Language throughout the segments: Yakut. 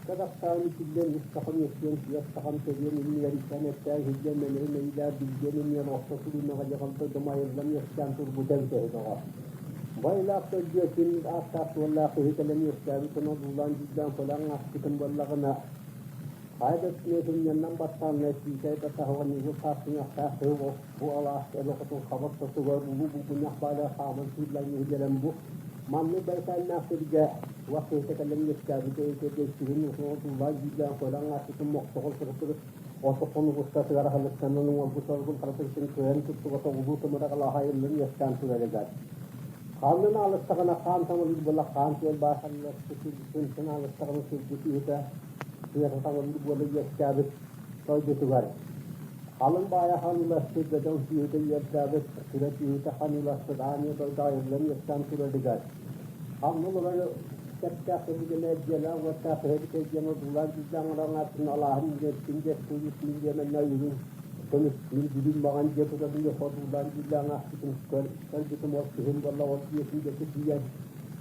Кадахтаан итиллэн үс сахам үөскүөн түөрт сахам төрүөн иннигэр иккиэн эттээн сылдьан мэнэри мэйилээх билгиэн иннигэр орто сулуунаҕа дьаҕалта домайыллан үөскээн турбута эбитэ үһү доҕор. Байлаах төрдүө ким ааттаах-суоллаах киһи кэлэн үөскээбит онолуулаан дьүүллээн көлөҥ ааспытын буоллаҕына, хайа да өттүнэн сынньаннан баттааннай сиикэй да таһыҕа ньыгыл саастыҥахтаах киһи бу алаас эбэ хотун хабар сотугар улуу булгунньах баайдар хааман сыыллан иһигэрэн бу маннык бэйсээннээх сиргэ туох киһитэ кэлэн үөскээбит өйүтэргэ сүрүн улаан дьүүллээн көлөҥ ааспытын мохсоҕол сырыттыбыт отохон устатыгар аһылыктанан уҥуорбут соргун харытыгытын кыайан туттубата улуу тымыраҕалаах айыллан үөскээн турарыгар хаанын аалыстаҕына хаан таҥылыыр буола хаан күөл баахаллар сылгытын аалыстаҕына сылгы киһитэ тыата таҥылыыр буола үөскээбит дойдутугар Халыҥ баайа ханыыласпыт, бөдөҥ сүөһүтэ үөрдээбит, кыра сүөһүтэ ханыыласпыт аан дойду айыллан үөскээн турарыгар ханна олорор сөптөөх өбүгэлэр дьиэлээх-уоттаах эһэбит диэн одуулаан дьүүллээн оҥорон ааттын алааһын үгэстин дьэстиин диэмэннэ үрүҥ көмүс күн бүгүн маҕан дьиэ тутатын одуулаан дьүүллээн аахпытын көрбүтүм ол киһим буолла ол дьиэтин диэки тиийэн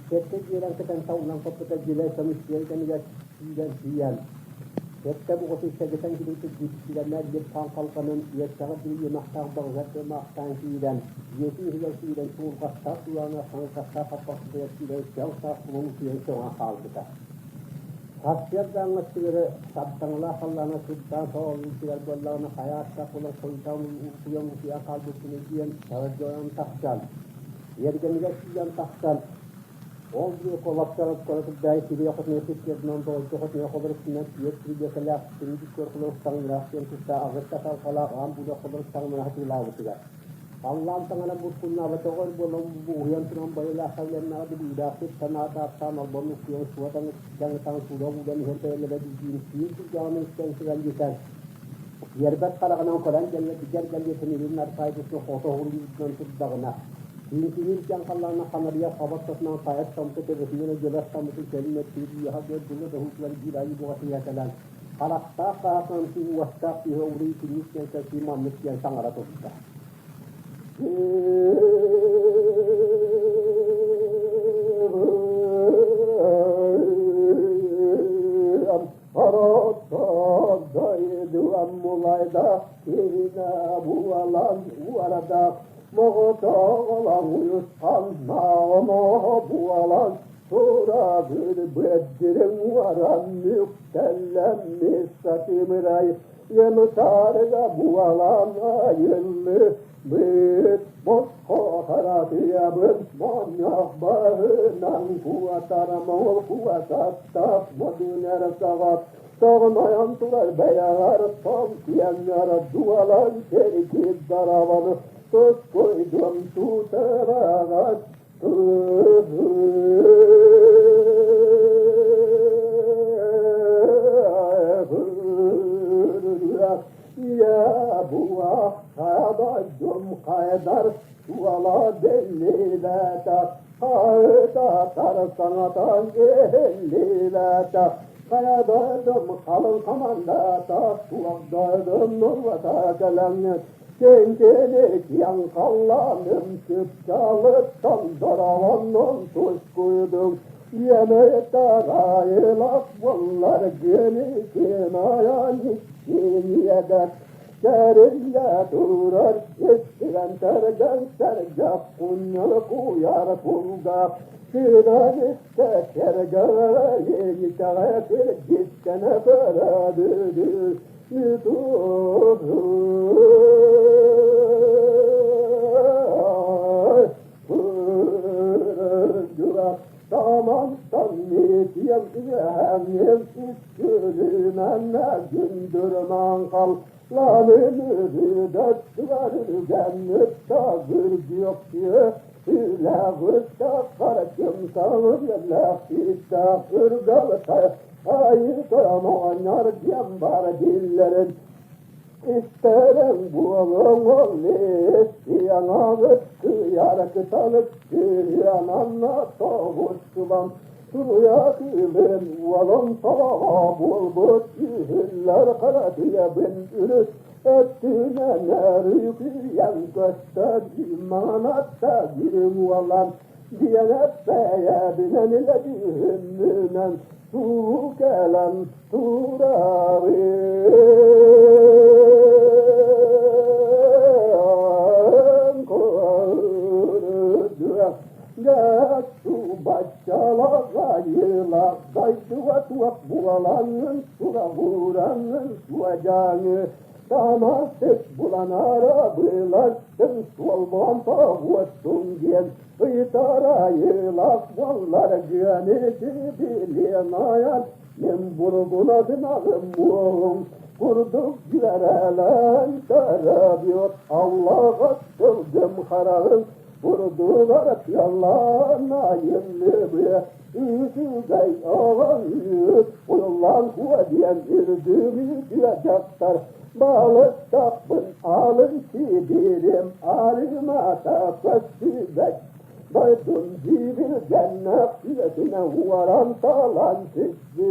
сэттэ дьиэлэн кэтэн тауллан хоппута дьиэлэр көмүс дьиэ кэмигэр киирэн тиийэн Сэттэ буҕутун сэгэтэн килиитин дьиктилэрнээх диэн хаан халҕанын үөстэҕэ дии үөмэхтээх баҕыгар тыамаахтаан киирэн, дьиэтин иһигэр киирэн суурҕастаах тулаана хаҥкастаах хаппахтыгар киирэн сөҥ саас булан утуйан сөҥөн хаалбыта. Сарсыардааҥҥы өттүгэр сардаҥалаах халлаана сырдаан соҕолуутугар буоллаҕына хайа ааттаах булан хойутаан утуйан утуйан хаалбыппын диэн саҕардьойон тахсан, иэргэнигэр киирэн тахсан Ол диэки олохтоох кырадаай сири хотуна сирдэринэн дойду хотуна холоруктунан түөрт трилиэкэлээх түндүк көр холоруктаҥнаах диэн кытта аҕыс да салҕалаах аан буулах холоруктаҥнаах атыылаабытыгар. Халлаан таҥара буркуннаабатаҕар буолан уһуйан туран байылаах халланнаҕа дыбыыдаахтык санаатааттаан албан уккуйан суотан дьаҥытаан суура уудан иһэн тэйэллэрэ диин түүн сылдьаҕын истэн сыган дьитэн Иэрбэт хараҕынан көрөн дьэллэтигэр гэллиэтин илин аркаайдысын хото уһун турдаҕына Түүнүн кэм халлаана ханарыйар хаба ортотунан хайа томто төбөтүнэн өйдөлөр таммытын кэлин өттүгүт үөһэ диэн дылы доһуутугар биир айыы буҕатыйа кэлэн харахтаах хаһаакынан уостаах киһи уруй күннүк диэн кэлсии маннык диэн саҥара турда. Моҕотоҕолоҥ уйусханнаҕына буолан турабыр бэрдириҥ уоран үктэллэммит сатыымырай ынытаарыга буолан айыллыбыт босхо харатыйабын монньох баһынан куотарам ол куотаттах модун эрэ саҕат тоҕонойон турар бэйэҕэр тоҥ киэҥҥэр дуолан сэргиир дарабаны Тускуйдум тутараҕас Я була хайдум хайдар туала биллибэтэх хайдатар саҥатан иһиллибэтэх хайдардым халыҥ хамандата туох дойдум кэлэҥҥит Кэҥкэни киэҥ халлааным чыпчаалыттан доролоннун тускуйдуҥ Иэмэ таҕайылах буоллар гыны кынаайан иккиниэдэр Кэриллэ турар истигэн тэргэн сэргэх кунньул куйар кулгаах Кыынан истэ кэргэҕэ итэҕэ киргиттэнэ көрөбүдү Истэрин буолуҥ ол истиэҥэҕит кыйар кыталык кыһыананна тоҕустубам туруйа кыылын уолун солоҕо буолбут үһүллэр харатыйабын үрүт өттүнэн өрүкүйэн көстөр маҥанатта бүрүҥ уолан диэн эппэйэбинэн илэ дьүһүммүнэн. Суу кэлэн турабын көрдүө Баччалаҕайыла дойдуга туох буолаҥҥын сураҕураҥҥын суодьаҥы Тамастык буланара быластыҥ суолбун тоҕуостуҥ диэн ыйытарайылах буоллар гыаны билиэн мин бургунатынаҕым буолуҥ курдук дьүөрэлээн көрөбүт Аллаҕа сылгым хараҕын курдугар тыаллаан айыллыбыт үчүгэй оҕоҥ уйуллан куо диэн үрдүгү дьахтар балыктахпын алын сибирим арымата көстүбэт дойдум дьиибилгэннэх сүөтүнэ уоран талан түстү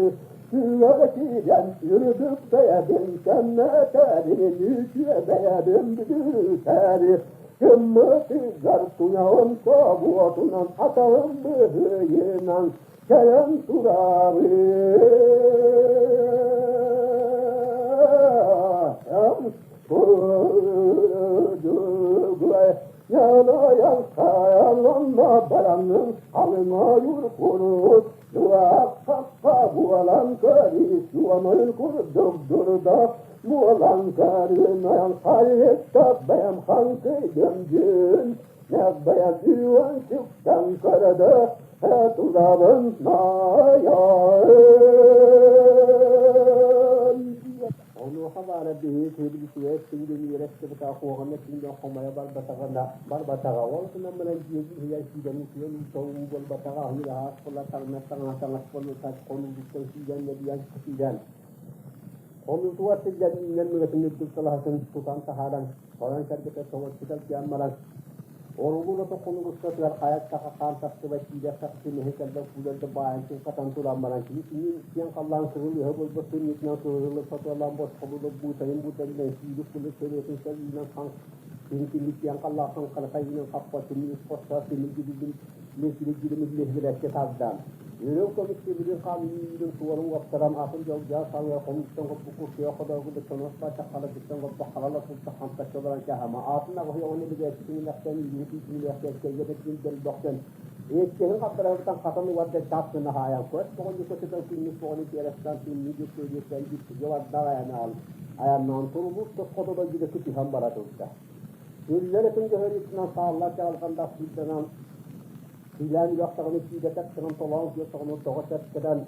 Сүөҕэ киирэн үрдүк бэйэбин кэмнэтэрин үтүө бэйэбин бүтүтэри гыммытыгар туйаҕым собуотунан атаҕым быһыйынан кэлэн турабын. Буолан көрү курдук дурда буолан көрүнэн хайытта бэйэм хаҥкыйдым дьүн бэйэм үөн сүктэн көрөдө турабын наайан. Онуоха баара биһиги киһибит үчүгэй өттүн үөрэттибит куһаҕан өттүн хомойо барбатаҕына барбатаҕа. Ол гынан баран дьиэбит иһигэр киирэн утуйан уу буолбатаҕа, аһыыр аһаас буола таҥнар таҥаһа таҥас буола хонуутуттан сүүрэн нэлийэн сүүрэн. Хонуутугар сылдьан үүнэн мыатын үрдүк талаһатын тутан таһааран, хорон сэргэтэ соҕурчутар диэн баран Оругун ото хонугустатыгар хайа саха хаан тахсыбат киирэр тахсы мэһи кэлбэт кууларга баайан хатан туран баран кини күнүн киэҥ халлаан кыһыл ыһа буолбут сынньытынан кыһылы сотуолаан босхобулу буутайын буутайынан сүүрүк кылы сөрүөтүн сэлиинэн хаҥ кини кини киэҥ халлаахтан харахайынан хаппат тимир хосса тимир дьүрүлүн мин кини дьүрүмүн лиһигирэккэ тардан Үрүҥ көмүс тимирин хаан үүрүн суорун уоптаран атын дьолдьоо салыа хомуттан хоппукку күөх ходоогу быттанос бачаххала бүттэн хоппо халала сылта хантаччы олорон кэһама атын аҕыһы оҕону билээччитин илэхтэн үүрү тиитин дэлбөхтөн Иккиһин хаппарабытан хатан уарда чаас гына хаайан көс боҕонньу көтүтэн күннүк боҕону тиэрэстан түннү дьүккү дьүккү бардаах айанаан айаннаан турулуур тосхото дойдуга күтүһэн бара турда. Үллэр этин көһөрүүтүнэн сааллар чаҕылҕандаах сүүрдэнэн сиилээн үөхтэҕинэ сиидэтэр тыгын толоон күөстэҕинэ тоҕо тэптэрэн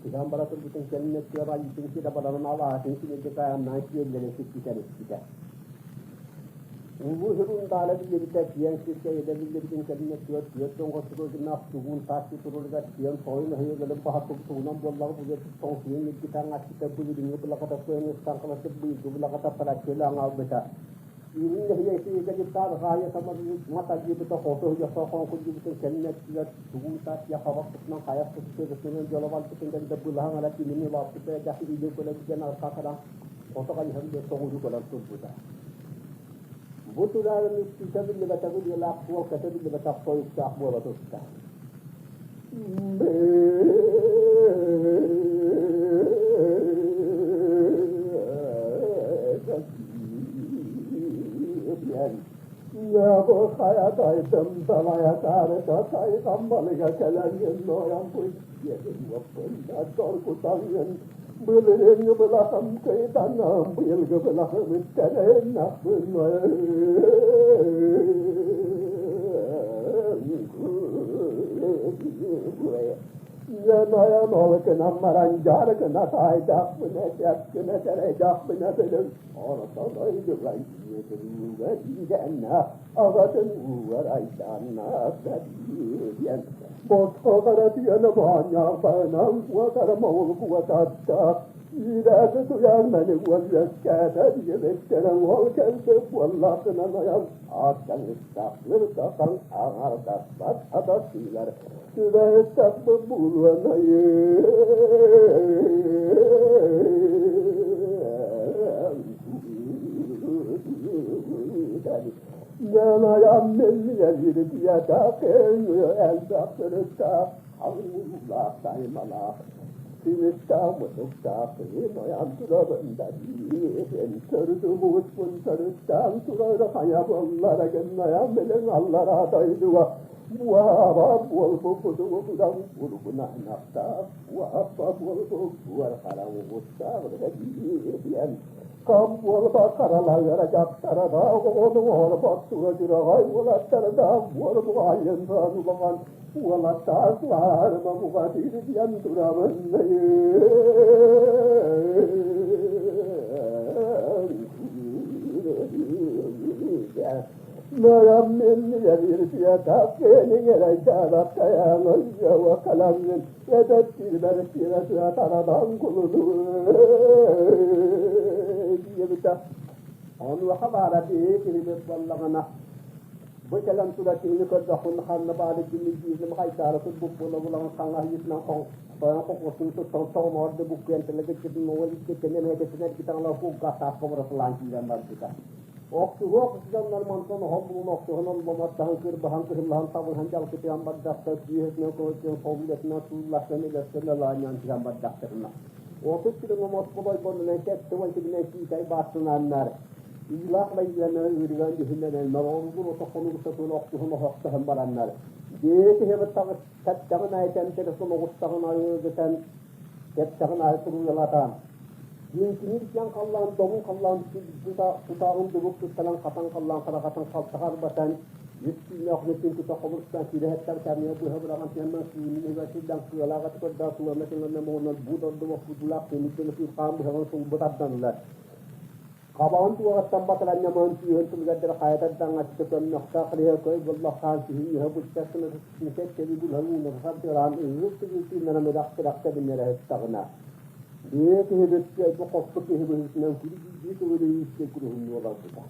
түһэн бара турбутун кэннэ тыа айыытын сирэ барарын алааһын синэргэ айаннаан сиэллэрин сиппитэн испитэ. Улуу Хирундаала биллибитэ киэҥ сиргэ идэ биллибитин кэннэ түөрт түөрт тоҥхосугунаах тугуун таас туруругар киэҥ тоойун өһүөлэрин баһа тугунан буоллаҕа булар тоҥсуйун илгитэн аччыта былырыыҥҥы былаҕата туойан ыстаҥкалатып быйылгы былаҕата параччыла аҥаалбыта. Үүнүн нэһилиэксийгэ дьыктаат хаайа самарыйбыта хоту дьохсохон курдубутун кэннэ өттүгэр тугуун таас я хабах тутунан хайах тутутун дьолобалбытын кэннэ былаһан ара кинини лааппыта дьахи илин көлө аркакаран хото хайыһан тоҕуру көрөн турбута. Бу тураарын үстүүтэ биллибэтэх үлэлээх суол кэтэ биллибэтэх тойуктаах буола туста. Я хайа дайдым далая тарыта тайган балыга кэлэн ноян доргутаңын былырыҥҥы былахым кыйданам быйылгы былахым үттэрин Ноян олыкынан маранжарыкына тайдақпына тәпкіне тәрайдақпына білім ағатын уар айданна босқоғара түйені баняқпанан уатарым ол куататта Ирәті туяр мені уәлескәді ебеттерін ол келді уаллақынан аян аттан ыстақлыр тақаң ағардақпат адасылар түбәттақпы Тимиртээх мутуктаах ноян турабын да диэн төрүтү төрүттээн турар хайа буоллара гыннайан билин аллараа дойдуга буаба буолбуппутугутудан бургунаанахтаах буаппа буолбут буар хараҥ угуттаах диэн кам буолба каралагара дьахтарада оҕону оһорботтуга дьураҕай уолаттардаах буолбуҕайын улахан уолаттаах лаарыма бухатыыр диэн турабын. Онуоха баара киһи буоллаҕына бу кэлэн тура киһини көрдөххүнэ ханна баары дьимми хайдаары турбут буола булаҕын хаҥаһыйытынан тойон хокуосун туттан тоҕомоорду буккуйан тэлэгиччитин оҕол иккиттэн эмэһэтэтин эргитаҕына кулгаахтаах хобурасылаан киирэн барбыта. Охсуһуох дьоннор мантан оһол булун охсуһан олломоттаһан кырбаһан кыһыллаһан табыһан дьалкытыан бардахтар күүһэтинэн көмөтүөн холулетынан сууллахтан өлөрсөн ылаанньан түһэн бардахтарына. Отут сирин омосполой бонунан кэттэ тибинэн киитай бааттынааннар Илаах майгана ыырыган дьүһүннэнэн норуолугур отоххонугуттатыын охсуһун оһохтоһон бараннар. Дии киһи таттаҕын айтан телефон оҕустаҕын айыгытан кэптэҕин айы туруйалатаан. Дьиҥкинир диэн халлаан добун халлаан тутааҕын дубук туттаран хатан халлаан харахатын халтаҕар батан үс түүннээх нүтүн тута хобурустан сирэһэттэр кэмҥэ быһа быраҕан тиэмэн сүүнүгэр сылдьан кыалаах аты көрдөөх сулана сылана моҕунан бу дордубах будулаах төнүттэн хаан быһаҕын сулбут арданылар. Хабаҕын туоҕаттан батаран ньамаһын сүүһүн тылыгар хайатар даҥаччы көмнөхтөөх лиһэ көй буллаххаан сиһин үһэ буччаскына сисет кэби булһан уунархар тыараан ыһык тыгыы тыыннаран ырах тирахта биннэрэ ыттаҕына бэйэ киһи бүттү хоппу киһи быһыытынан күргүйдүү көбүлүйүүскэ куруһуннуу олорбута.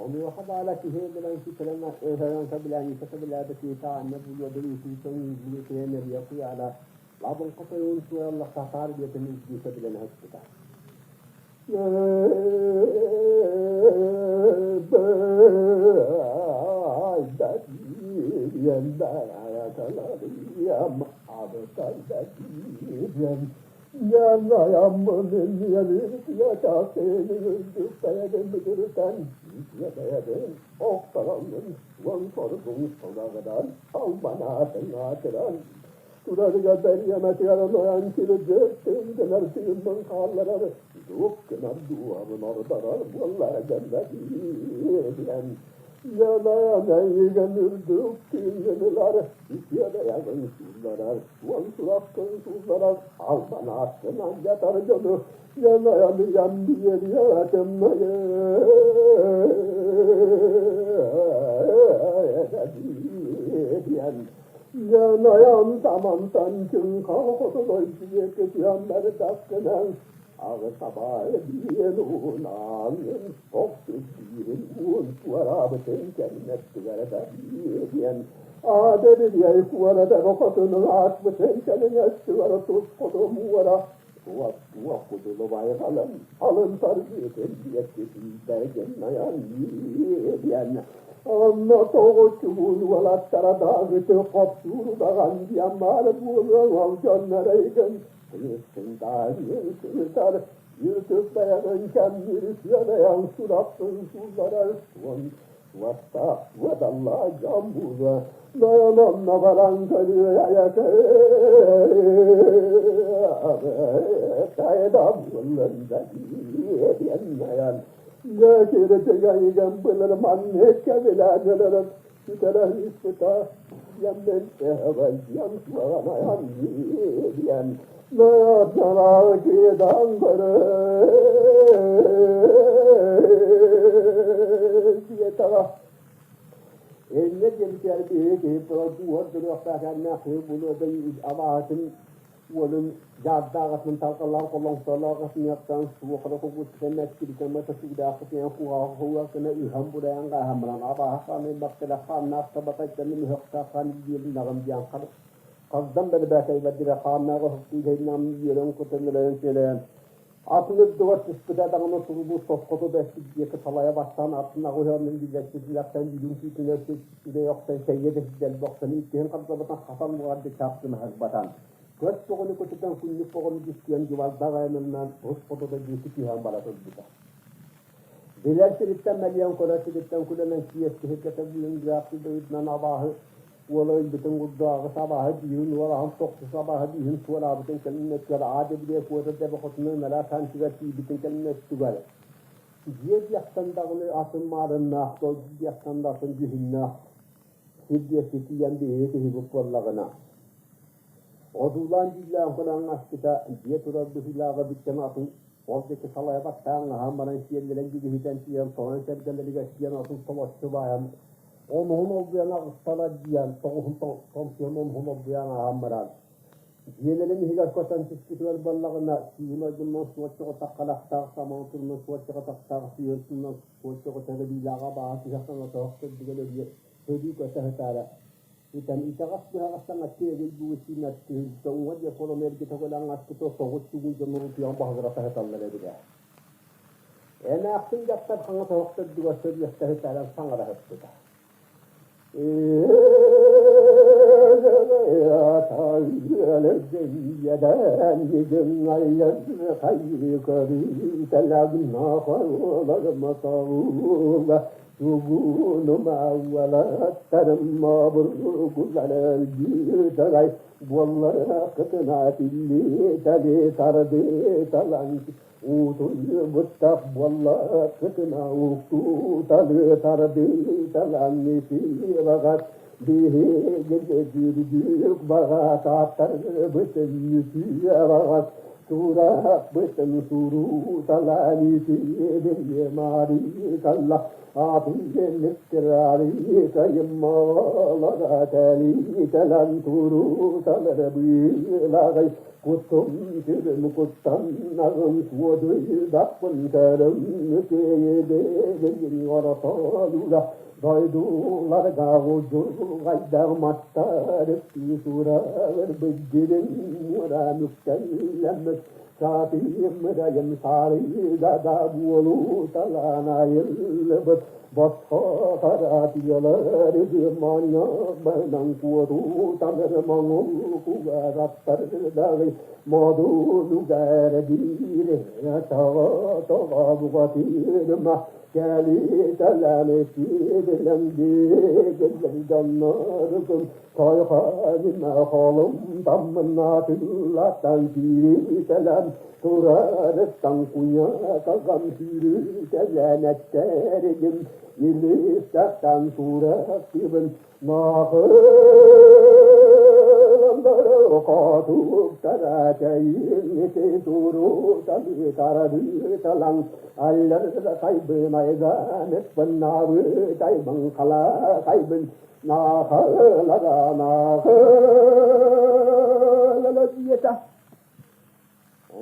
Онуоха баала киһи билэн сүтэрэн өһөрөн сөбүлээн сөбүлээбит таанна буйуодун үтүүтэн үгүлү киһи куйаала лабын хотойун суялла сатаар диэтин үгү сөбүлэн өспүтэ. Дьаныйан тамантан чыҥха хотоной диэки түһэн бардаххынан аҕыс абаайа биэн уһунаан тохсус биирин уун туораабытын кэннэттигэр да биэриэн аада билиэй куората хотунун ааспытын кэлин өттүгэр тус хоту муора туох туох кутулубайҕалын алын тарбыытын диэки тиийдэргин айан диэн онно тоҕус чугуун уолаттара даагыты хопсуур удаҕан диэн баар буолуоҥ ол дьоннор эйигин сытар Ютуб бэйэҕин кэмниир күөрэйэн сурахпын суулларар суон уоттаах уодаллаах дьон буолуо Нойон онно баран көрүө Тайда буоллун да диэн найан Нөкүрүтүгэйигэн былыр маннык кэбилээн өлөрөн сүтэрэн испитэ диэммин эһэбэйдиэн суоҕанайан диэн Нойотнорал кидан көрө диэтэҕэ Инньэ диэбитигэр биһиги киһи туора дурүөхтээх эмнээх киһи булуода абааһытын уолун дьаардаах атын талҕалаах холоҥсолоох атыныахтан суохара кугуттан эттибитэ матасыгдаахытыйан куһаҕа хугакына ыһан бурайан гааһаммынан абааһы хааны бактара хааннаах табатайтаны мөһөхтөөх хаан диэбин диэн хаздан бэрбээкэйбэрдирэ хааннаах оһуктуу үөрэн кутан өлөйөн сиэлэйэн атын үрдүгэр түспүтэ даҕаны турбут сосхоту да эппит диэки салайа бастаан атын аҕыһыанын билэччитилэхтэн илин күүтүнэр үлэй охсон сэйиэ да сидэлбэ охсон иккиһин харсабатан хатан буҕарды чаптын аһарбатан көт тоҕону көтүтэн күннүк боҕону дьүскүйэн дьыбардаах айанынан ус хоту да диэки түһэн бара турбута. Билэр сириттэн мэлийэн көрөр сириттэн күлэнэн сиэс киһиргэтэ бүгүн дойдунан абааһы уола өлбүтүн курдук аҕыс абааһы биирин уолаһын тохсус абааһы биирин туораабытын кэлин өттүгэр аа дэбилиэ куота дэбэ хотуна ынараа таан түгэр тиийбитин кэлин өттүгэр дьиэ диэхтэн даҕаны атын маарыннаах дойду диэхтэн да атын дьүһүннээх сир диэки тиийэн биһиги киһибит буоллаҕына одуулаан дьүүллээн көрөн аспыта дьиэ турар быһыылааҕа бүттэн атын ол диэки салайа баттаан аһаан баран сиэллэрэн дьигиһитэн тиийэн тоҕон сэргэлэригэр тиийэн атын толоччу баайан онуһун олбуйан аҕыстара диэн тоҕуһун томсуйан онуһун олбуйан аһаан баран дьиэлэрин иһигэр көтөн түспүтүгэр буоллаҕына сүүһүн ойдунан суоччуҕа таххалахтаах самаан турунан суоччуҕа тахтаах сүүһүн тунан суоччуҕа тэбэлиилээҕэ абааһы түһэх саҥатоох төрдүгэр өлүө өлүү көтө сытаара итэн итэҕэс быһаҕас саҥаттыы эгил бугу сиинэр түһүлтэ уҥа диэки олом эргитэ көлөн аспыта соҕус тугун дьоннор утуйан баһыгыра саһыталлар эбитэ эмээхсин дьахтар хаҥас оһох төрдүгэр сөрүөстэ сытааран саҥара сыппыта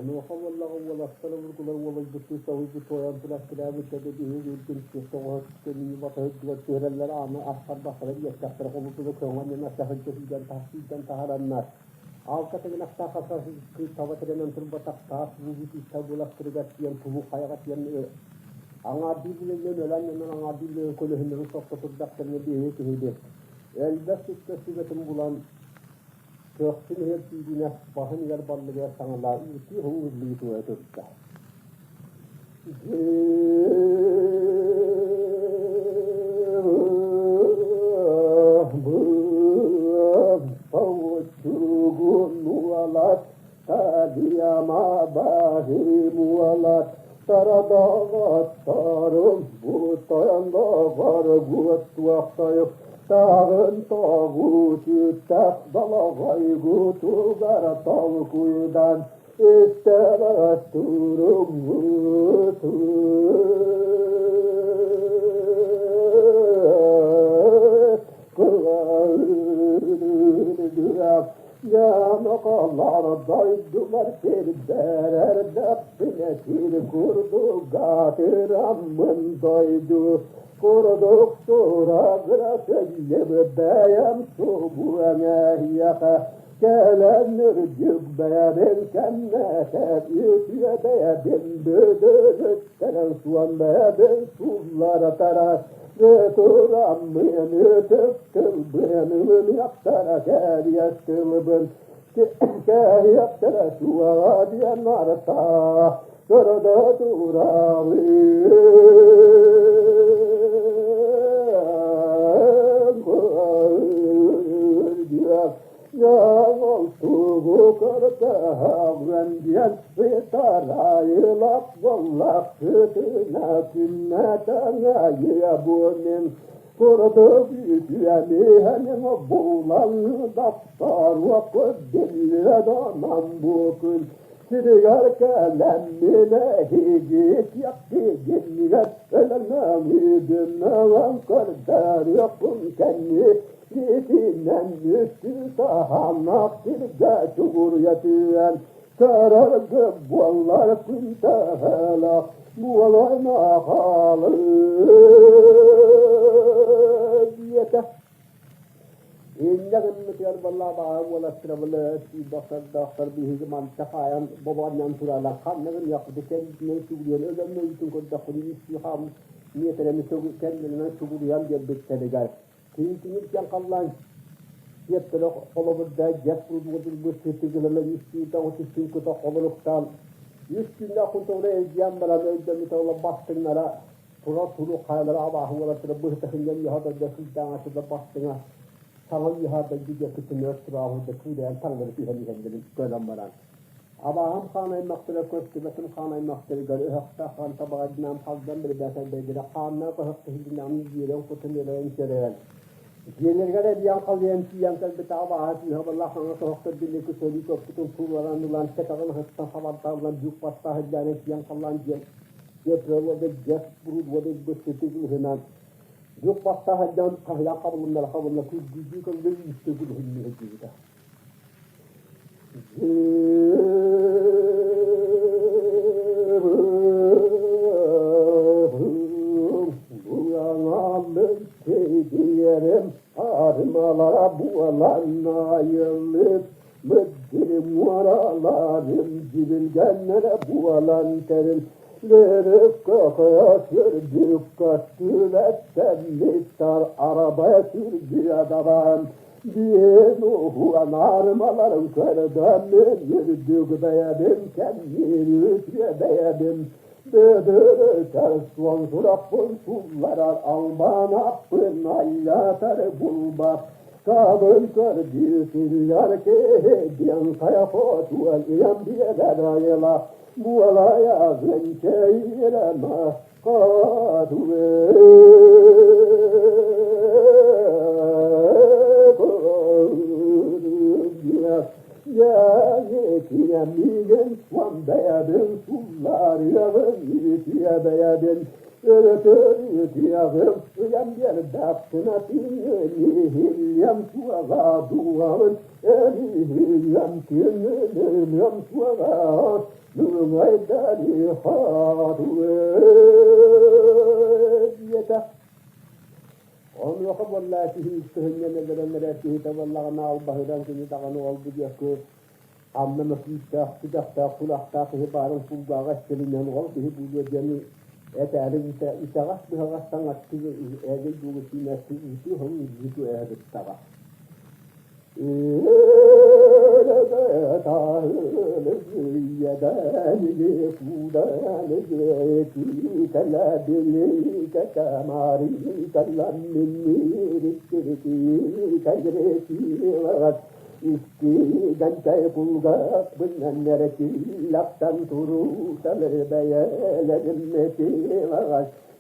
Онуоха буоллаҕа уолаттар обургулар уолуйбуттуу соһуйбут туойан күлэхтилээбит да биһиги үрдүн сир тоҕоһо көмүү батыһырдыгар түһэрэллэр ааны астарбахтара диэтэхтэрэ холутуга көҥөн диэн атаһырдьа сүүрэн сүүрдэн таһараннар алта тыгынахтаах кыыс таба тирэнэн турбатах таас буубут иттэ буластырыгар тиийэн тулуу хайаҕа тиийэн аҥаардыы билэллэн өлөн ньанан аҥаардыы билэллэн көлөһүннэрин сотто турдахтарына биһиги киһибит элбэх сүппэ сүбэтин булан көхсүн иһэр түүгүнэ баһын иһэр баллыгар саҥалаа үтүө уһуллуу туойа турда Толкуйдан Кэлэн үрдүк бэйэбин кэмнээтэр үтүө бэйэбин бүдүрүттэрэн суон бэйэбин суулларатара тураммын ытык тылбын ылыныахтара кэриэс тылбын кэһиэхтэрэ суоҕа диэн арта көрдө турабын. Сиригэр кэлэмминэ иһигит өлөнөҥүдүннэҕэн көрдөрүөхпүн кэнни итинэн үстүү саһааннаах сиргэ чугуруйа түһэн көрөргө буоллар күн төһөлөөх буолан хаалыы диэтэ. Инньэ гыммытыгар буолла уолаттара былы сүүрбэхтэрдэхтэр биһиги манта хаайан бобоонньон туралар ханна гыныахпыт кэннинэн сүгүрүйэн өлөммөйүтүн көрдөхпүнэ үстүү хаам миэтэрэни кэннинэн сүгүрүйэн биэрбиттэригэр тиҥ диэн халлаан сиэптэрэ холобурда дьэс бурдугу сытыгылана үстүү тоҕус үстүн кута холоруктаан үс күннээх кунтугура эргийэн баран өйдөммүтэ ола бастыҥнара Тура туруу хайалара абааһы уолаттара быһыта сынньан үөһэ дойду сылдьаҥаччыта бастыҥа саҥа үөһэ дойду диэки түнүөр турааһырда күүрээн таҥнары түһэн иһэллэрин көрөн баран абааһым хаан аймахтара көстүбэтим хаан аймахтарыгар өһөхтөөх хаан табаҕайдынаан халдан бирибээсэрбэйдэрэ хааннаах өһөх киһитинээн дьиэлэрин кутун өлөрөн сөрөөн дьиэлэригэр эбийэн халыйан тиийэн кэлбит абааһы күүһэ баллаах хаҥас оһохтор билики сөрүү көппүтүн сууларан ылан кэтэҕин аһыттан хабардааллан дьүүк бастаах илдээнэн тиийэн халлаан дьиэн Дьиэ быстытык ыһынан дьук баттаах сылдьан хаһыйан хабылыннара хабылла күргүйдүү көлгө үүттэ күлүһүннү сылдьыбыта. Армалара буолан айыллык Мөддүрү муораларым дьибилгэннэрэ буолан тэрил Лөрүккэ сүрдүк көстүбэттэммиттэр арабай сүрдүө дабаан Биэн уһуан армаларын көрдөммүн үрдүк бэйэбин кэмниир үтүө бэйэбин Бөдөрөтөр суон сурахпын сулларар албан аппын аллатар булбат Табын көрдүү киһи диэн хайа хотуон ийэм биэрэр айыла буолайаҕын чэйирэмэ Дьэ, миигин суон бэйэбин суулларыаҕын, үтүө бэйэбин өрөтөр үтүөҕүм, ыйан биэрдэххинэ тыынын иһиллиэм суоҕа дууһабын өрүһүйүөм, тыынын өлүөм суоҕа нуҥайдары хаатуэ диэтэ. Онуоха буоллаа киһи кыһынньан өлөрөн эрэр киһитэ буоллаҕына албаһыран кини даҕаны ол-бу диэки ханна эмэ күүстээх, түгэхтээх, кулахтаах киһи баарын кулгааҕа истэринэн ол киһи буолуо диэн этээри итэҕэс быһаҕас таҥастыы эгил буолу сиинэстии ыытыы хом ыытыы эһэбиттаҕа.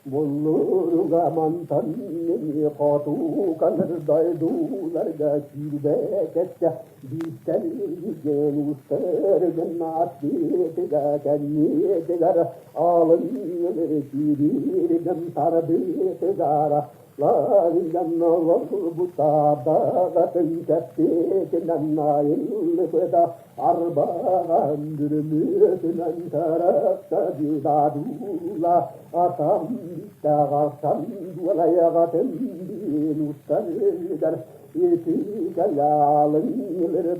Буллуруга мантан хоту дойдуларга киирбэкэттэ бииртэн диэн устарыгын аттыытыга кэнниэтигэр алын киирииригин тардыытыгара ларыйан олорбута баҕатын кэппитинэн айыллыбыта арбаҕан бүрүмүөтүнэн тарахта дудадуула атам таҕасан дуолайаҕатын биин устарыгар итигалаалын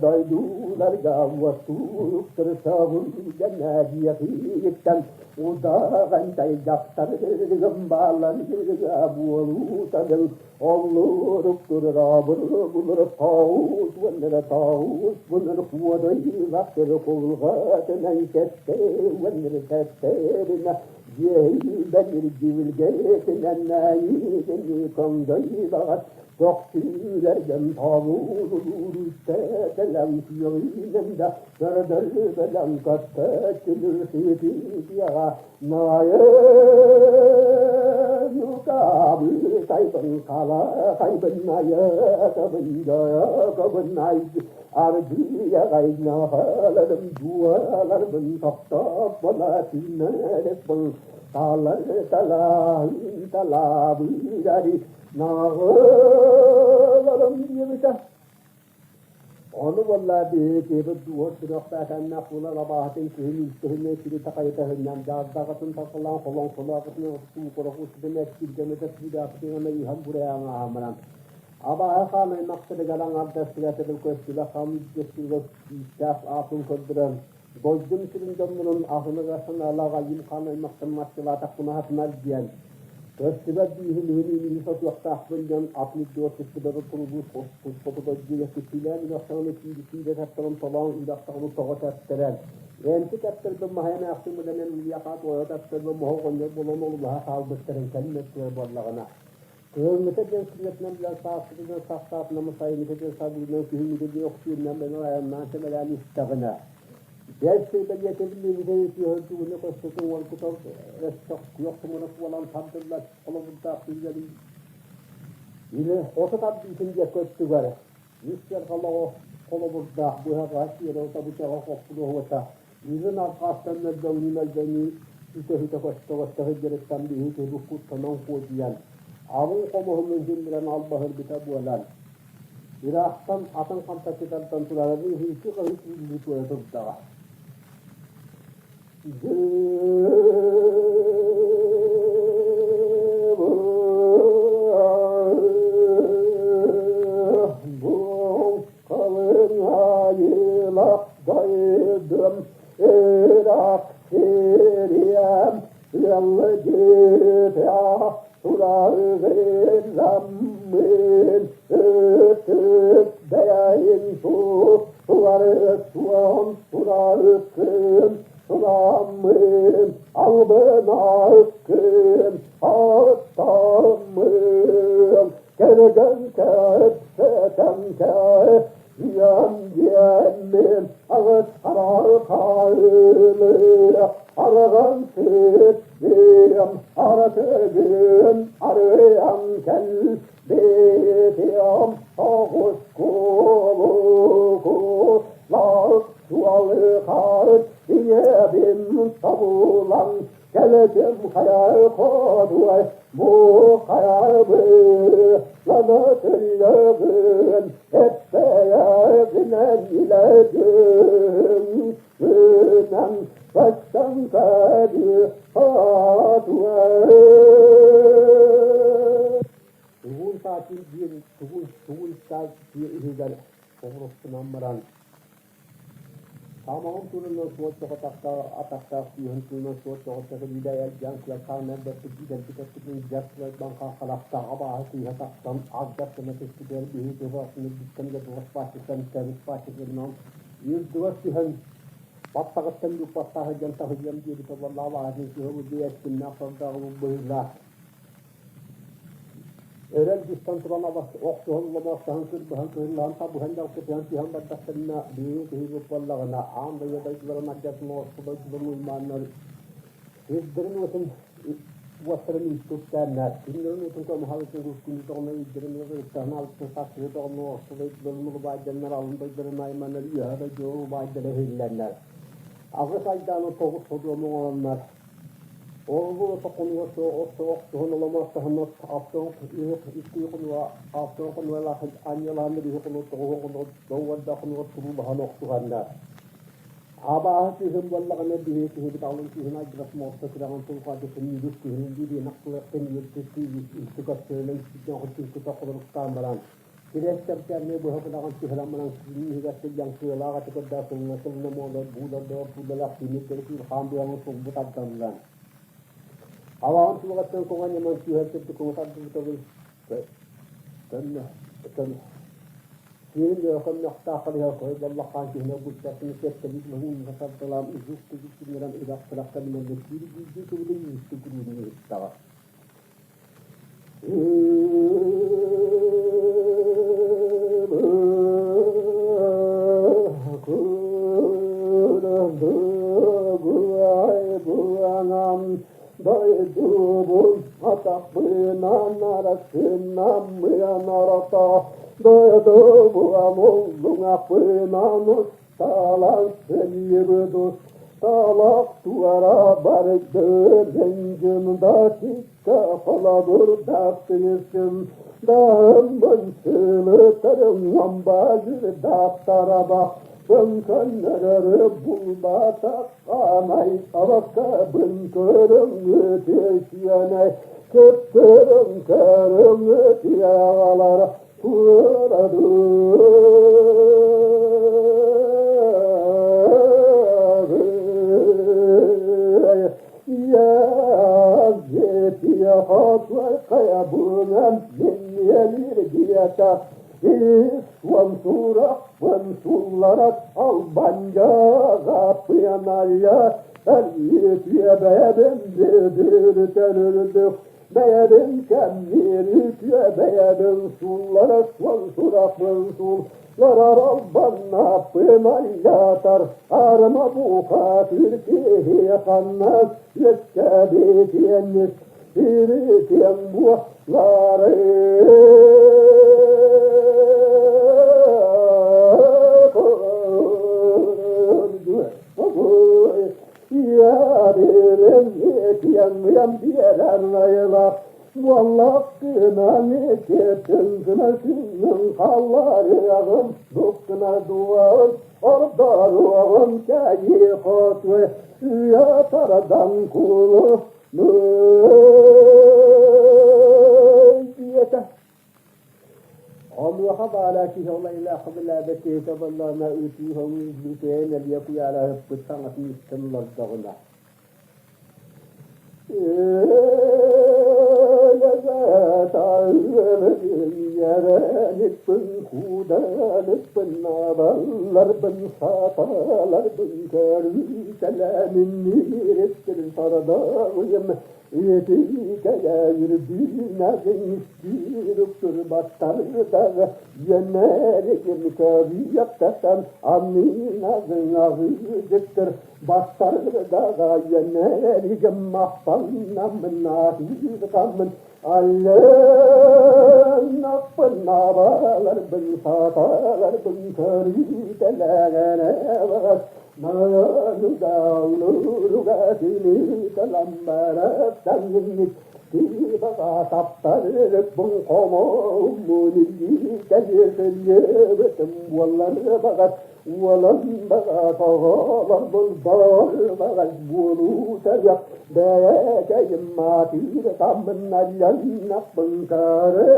дойдуларга уостууктар сабылгэнэдиэхииттэн удаҕан тайдахтарыгым бааларыга буолуутагыл Оллурук турабыр таус уоннара таус bunur куодайылахтыр кулгатынан кэттэ уоннара кэттерина дьиэйбэнир дьүлгэтинэн наайыгыны коҥдойбаҕат тохтүүлэргэн табуулууруттэтэлэн күөҕүнэн да көрдөрбөлөн көттөччүлүр сыытыытыаҕа Наҕыларым Ону буоллаа биһиги киһибит дууһа сүрэхтээх буолан абааһытын күһүн илтиһинэ сири такайыта сынньан даардаҕытын тахалаан холоҥхолоохытын устуукурах устун эркиргэмэтэ сүүрээхтиҥана ыһан бурайаҥ ааһаммынан абааһы хаан аймахтарыгар аҥардастыгатыбыл көстүбэ хам көстүбэ күүстээх аатын көрдөрөн дойдум сирин дьоннорун аһыныга санаалаах айым хаан аймахтан маччылаатахпына хатынар диэн Көстүбэт бииһин иһин илиһи сотуохтаахпын диэн атын үрдүгэр сыппытары турубут хоту дойдуга күччүлээн үрэх киирсиигэ таптарын толоон үрэхтэҕини тоҕо тэптэрэн эмти тэптэрбин маһа эмээхсин билэнэн миэхэ туойа тэптэрбин моһо оҕонньор буолан олулаһа хаалбыттарын кэлин буоллаҕына кыһыҥҥыта диэн силэтинэн билэн сааскытынан сахсаатынан сайыҥҥыта диэн сабыынан күһүҥҥүтэ диэн охсууннан бэнэр айаннаан сэмэлээн истэҕинэ Бэл бэлиэтэбиллибитэ үтүөһүрдүгүнэ көстөтүн уолгутар өстөх күөх тумана буолан тардыллар холобурдаах түгэри илэ хото тардыытын диэки өттүгэр үс сыарҕалаҕа холобурдаах быһаҕа сиэрэ табычаҕа хоппулуоһуота илин арҕаастан мөлбөҥнүү мөлбөҥнүү үтэ-үтэ көстө-көстө сылдьарыттан биһи киһи куттанан куодуйан алын хомуһунун синнирэн албаһырбыта буолан Ыраахтан атын хантаччы тардан турарын ыһыытыы-хаһыы күүрүү туойа турдаҕа. Халыҥ айылах дойдум ыраах сириэм ыалдьыта Тураҕыламмын ытык бэйэм суларытуом тураыккын тураммын албынаыккын аттаммын кэргэн кэпсэтэн кэһиэм диэммин аҕыс арахаылы араҕан сыттым аратыгын арыйан кэлбитим оҕус куолуку. Тобулан кэлэтим хайа ходуой бу хайабы ланы түллөгүн эппэйэгинэн илэдүн гынан баччан кэди хотуой. Тугун таатын диэн тугун тугун таал тиэ иһигэр оҕуруппунан баран Хаамаҕын туурунан суол чоҕотохтоох атахтаах сүүһүн туунан суол чоҕотох илиилэ элдьээн кыалтаан эрбэппит идэлбит өттүтүн дьар сылайбан хаххалахтаах абааһы кыыһа тахсан агдас гына түспүтүгэр биһиги кыһалҕатын үрдүттэн дьадылас бааччыттан тэбис бааччытынан үрдүгэр түһэн баттаҕыттан бүк-баттаах сылдьан таһыйыам диэбитэ буолла абааһытын кыыһа бу дьиэ эрчимнээх сордооҕу быһыылаах. Өрө илгистэн туран охсуһан ломоостоһон кырбаһан кыһыллаһан табыһан дьалкытыһан түһэн бардахтарына биһиги киһибит буоллаҕына аан дойду дойдуларын ардьатын орто дойдуларын уймааннар сирдэрин уотун уоттарын үстүктээннэр күннэрин уотун көмүһалытын күнү тоҕуна ыйдарын ыттаһын алытын сарсыны тоҕуна орто дойдуларын улубаайданнар алын дойдуларын айманнар үөһэ дойдуларын улубаайдара иһиллэннэр аҕыс айдааны тоҕус содуому оҥороннор Ол сокуонугар охсуһан оломоттоһоннор автоон икки хонуга автоон хонугалаах анньалааннар үһү хонуга тоҕуһун хонуга доуордаах хонуга туруулаһан охсуһаннар. Абааһы кыыһын буоллаҕына биһи киһибит алын кыыһын айдырас муоста күрэҕин тулхадытын үгүс кыһын дириэнэх тылыттан үөртүттүү үстү көстөрүнэн үстүттэн хотун холоруктаан баран Кириэстэртээҥҥэ быһа быраҕан түһэрэн баран киин иһигэр сылдьан кыалаах аты көрдөөх сылына сылына муолар буулардыгар буулалаах тимирдэри кыырхаан быаҕын сулбу тардаллар. Алаҕан тулугаттан куҥан ньаман түһэр курдук куҥа тардыбытабын көннө көн сиэрин дьоро көннөхтаах халыһа кой боллоххаан киһини буччаттын сиэттэлиит маһын тардалаан узук түгүк түннэрэн үрэх тырах кэмнэргэ киир биирдии кыбыты үүстү күрүүнү иһиттэҕэ. Дойдубун атахпынан арасынан мыанарата дойдубуам уллуҥахпынан усталан сэлиэбудус талах туара бардым да холобурдаах тыйысым даһыммын сылытарым баайдаахтараба быҥканнары булбатахханай абаккабын көрөҥҥү тиэсиэнэй кыттырым көрөҥҥү тиэҕалара Бэйэбин кэмниир үтүө бэйэбин суллара суон сурахпын сулларар албаннааппын айдатар арма бухатыр киһи ханна үөскээбитиэнник иритиэн буоллары. Онуоха баара киһи олайлаах билээбэт киһитэ буоллаҕына ытыы-хоҥуу илиитинэн элиэ куйаара ыппыт саҥатын истэн олордоҕуна Уолан баҕа баҕас буолуу тарыах бэйэкэйим маатыыр таммынналланнаппын көрө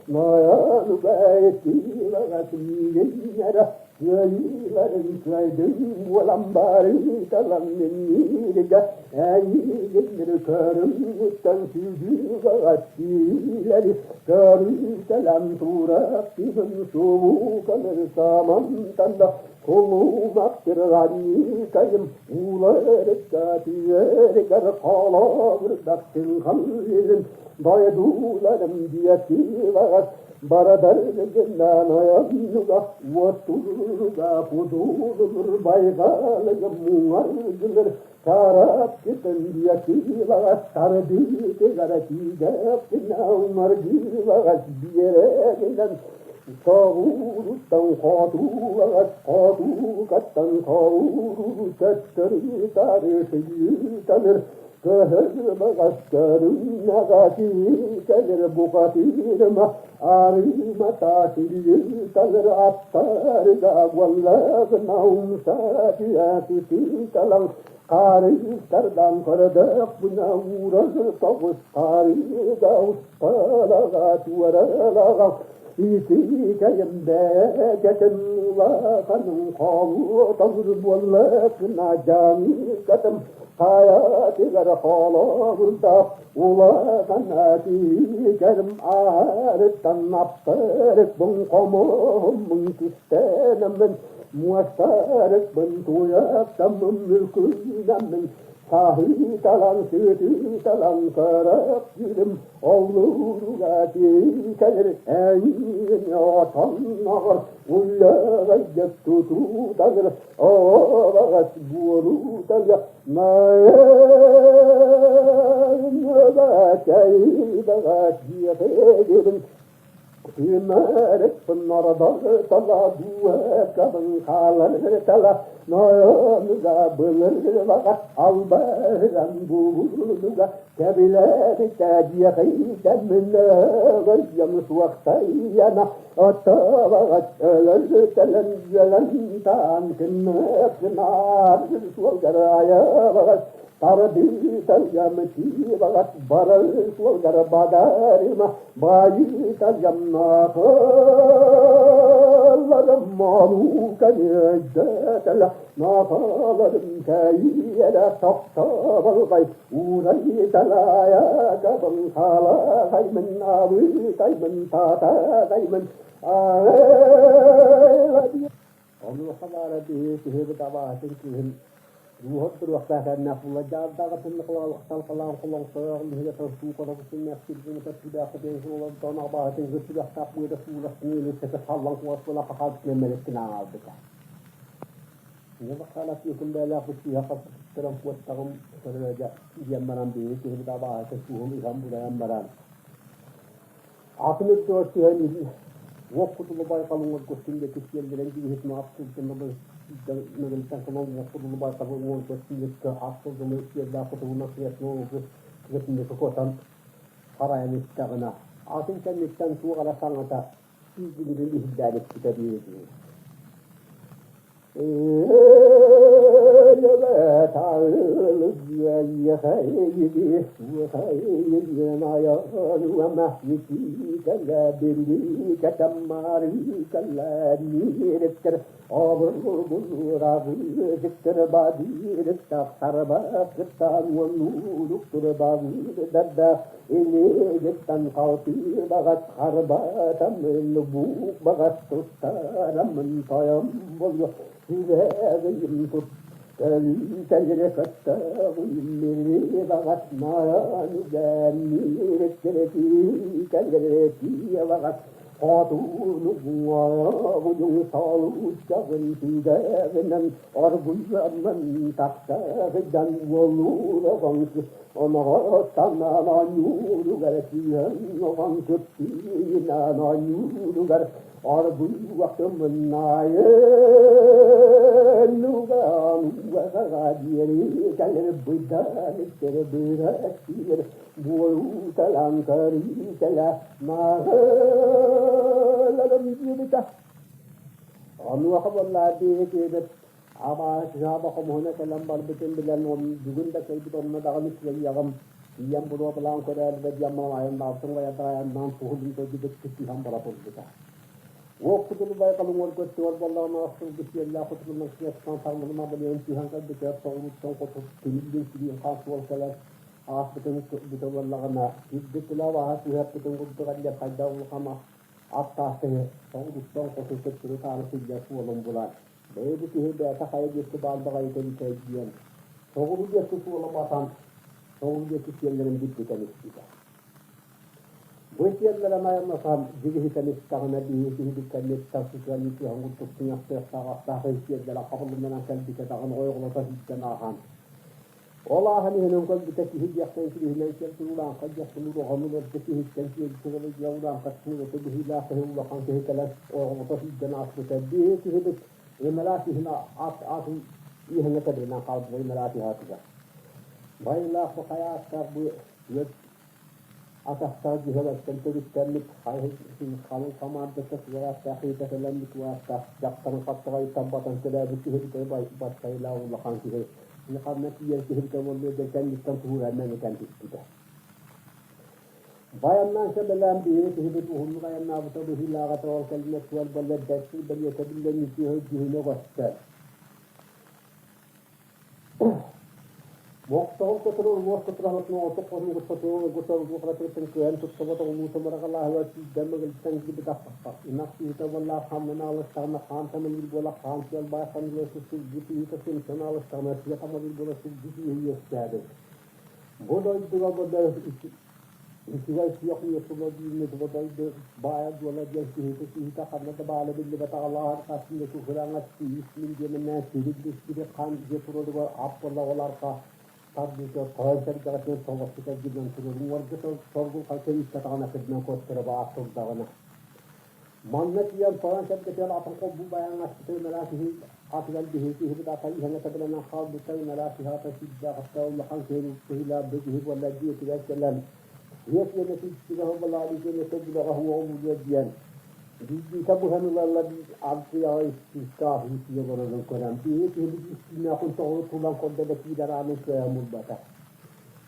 Нояну бэйэтиилэҕэ тиийиннэрэ кыайыыларын кыайдым буолан барыыталан миннииригэ эйиигиннэри көрүҥҥүттэн сүүрүүгэҕэ тиилэри көрүүтэлэн туураппыһын субуукалары самантан да кулумахтырганньыыкайым ууларыкка түөригэр холобурдахтын халлыгын дойдуларым диэтилэҕэс барадаргынан ойоннуга уоттуруга кудулур байҕалыга муҥаргылыр Тарапкытын диэтилэҕэс тарбыытыгара тиидэхпинэ умаргыылаҕас биэрэгинэн Тоҕууруттан хотуулаҕас хотуукаттан тоҕууру төттөрү тары сыйыытаныр Кыһыллаҕас көрүҥнэҕэ кэлэр бухатыырыма арыымата силлииталыр аттарыга уоллаҕына умса түһэ сытыыталаҥ харыстардан көрдөөхпүнэ уурар тоҕус харыыга усталаҕа туоралаҕа итиикэйим бэйэтин улаханын холуоталыр буоллахына дьаҥыкатым хайатыгар холобурдаах улахан тиикэрим аарыттан аптарыкпын хомуһуммун кистэнэммин муостарыкпын туйахтаммын мүлкүнэммин саһыыталан сытыыталан көрөп жүрүм оллууруга тиикэлэр эйиин отонноҕор уллаҕайдык тутууталыр оҕолоҕос буолууталга Барарыма байыталларым маалуканьыйдатала наахаларым кэйиэлэ тохтоболгай уурайталаайа кабын хаалахаймын абытаймын таатагаймын Онуоха баара биһи киһибит абааһытын күүһүн дууһа туруохтаах эрнээх була дьаардаҕатын талхалаан холоҥсойоох лүһүгэ тостуу конокусуннах сиргинэтэ түлээххэ суолан абааһытын сүрэхтээх быада сууластыны сэтэ саллан куоспула хахаалтынан мэлэттин ааҕалбыта. Ньабахаалат үөкүн бээлээх быстыыһа хаппытыттаран куоттаҕым көрөөдө диэн баран биһи киһибит абааһыта сууһум иһэн булайан баран атын үрдүгэр түһэн уох кутулу байҕалын оргустун диэки сиэллэрэн кииһит маҕас сылдьан кылан уох кутулу байҕалын уон диэки ас сылдьан сиэллээх кутулунан сиэтин кытынньыкы куотан харайан истэҕинэ атын кэнниттэн туох эрэ саҥата сүүгүнүрүн иһиллээн испитэ диэбитин Хотууну уҥуоҕун түгэҕинэн оргуйаммын тахсыгдан уолуураган оноҕоттанан оонньууругар түһэн оҕон кыптыыйынан оонньууругар оргуйуахтымыннаайын угаҕа диэри кэлэр быдан иккери быра буолуталаан көрүүтэлэ мааҕыларым диэбитэ. Онуоха буоллаа биһиги киһибит абааһы кыһаба хомуһуна кэлэн барбытын билэн, бүгүн да кэлбит онно даҕаны кыайыаҕым, тиийэн буруобалаан көрөөрү диэн маайан баалтын айаннаан туһулун дойдубут түһэн бара турбута. Уох кутулу байҕалын уоргуттугар буоллаҕына охсулгу сиэллээх кутулунан сыастан сармылыма балыйан түһэн кэлбитэ соҕурууттан хоту тимирдин сириин хаан суол кэлэр ааспытын бүтэ буоллаҕына кирбит кылааб ааһа түһэрбитин курдук эллэр хайдах улахана аттаах киһи соҕурууттан хоту төттөрү таары сылдьар суолун булар. Бэйэ киһи бэйэтэ хайа диэки баар баҕайыта диэн соҕуруу диэки суола батан соҕуруу диэки сиэллэрин билбитэн испитэ. Бу сиэллэрин айаннатан дьигиһитэн истэҕинэ биһиги киһибит кэнниттэн сытыан үтүөһэн курдук туйахтыахтаах аттаах сиэллэрэ хабыллынан кэлбитэ даҕаны ойоҕолото сүүрдэн ааһан Ол ааһан иһэн көрбүтэ киһи диэхтэн кириһинэн киэр туруулааҥха диэхтэн уруһаны ыларга киһиттэн киэргэтэ урааҥхаттан ураты быһыылаах киһи улахан киһи кэлэн оҕото сүүрдэн ааспыта. Биһи киһибит ынараа киһини ат атын иһэҥэ тэбэринэн хаалбыта ынараа киһи атыгар. Байылаах бу хайа ааттаах бу үөт атахтаах дьиһэлэртэн төрүттэммит халыҥ хамаандата сурааттаах иитэтэлэммит уааттаах дьахтарын хаптаҕайыттан батан төрөөбүт киһибит баттайылаах улахан киһи ханна тиийэн киһибитэ буоллуо да кэнниттэн туһууран мэникэн түспүтэ. Байаннаан сэмэлээн биһиги киһибит уһуннук айаннаабыта быһыылааҕа тоҕо кэлинэ суол буолла бэрт бэлиэтэ биллэн үтүө дьүһүнэ көстөр. Мохтоҕун көтөрө уҥуох көтөрө оҕотук хонугу сотуо гусаргухратыттан кыайан туттубат улууса бараҕалааһыгар сүүрдэн мыгылыттан киирбит ынах киһитэ буоллаах хамнана алыстаҕына хаан тамылыыр буола хаан сиэл баай ханныга сылгы киһитэ сымсан алыстаҕына сиэ тамылыыр буола сылгы киһи үөскээбит. Бу дойдуга бу Үчүгэй суох уйусула дииммит бу дойду баайа-дуола диэн киһитэ киһитэ ханна да баала биллибэтэх алааһын хасыыга куһураҥа тиис мин диэминнээн сирин түспүтү хаан дьиэ туруоругар ап буолла тардыыта тоһон сэргэҕитинэн толорсута гынан турар уорга торгул халта ииппэтэҕинэ кырдынан куоттара баар турдаҕына Манна тиийэн тойон сэргэтигэр атын холбуу байаҥ аспыта ынараа киһи атыгар биһиги киһибит ата иһэн этэ хаалбыта ынараа киһи ата сирдээх ата улахан киһи киһилээх бу киһи буолла дьиэтигэр кэлэн дьиэ киэнэ сирдигэ балаары киэнэ сөбүлэҕэ уоҕу булуо диэн биирдиитэ быһан ылаллар ардыйаҕа истииктээх иитиэ олорорун көрөн биһиги киһибит истиинээхин тоҕо тулан көрдө да киирэр аанын кыайан булбата.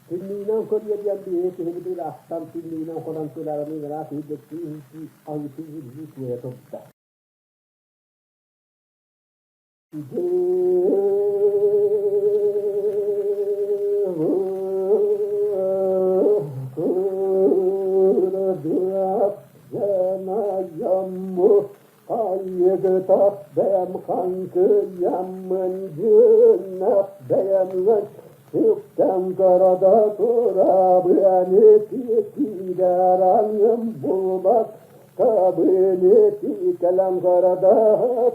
Түннүгүнэн көрүө диэн биһиги киһибит ыраахтан түннүгүнэн көрөн турарын ыраах иһирдьэттии иһирдии аһыытыы иһирдии туойа турда. Айыгытах бэйэм хаҥкыйаммын дьүннэх бэйэмҥин сүктэн көрөдө турабыаны тиидэрэҥҥин булбат табыны тиикэлэн көрөдө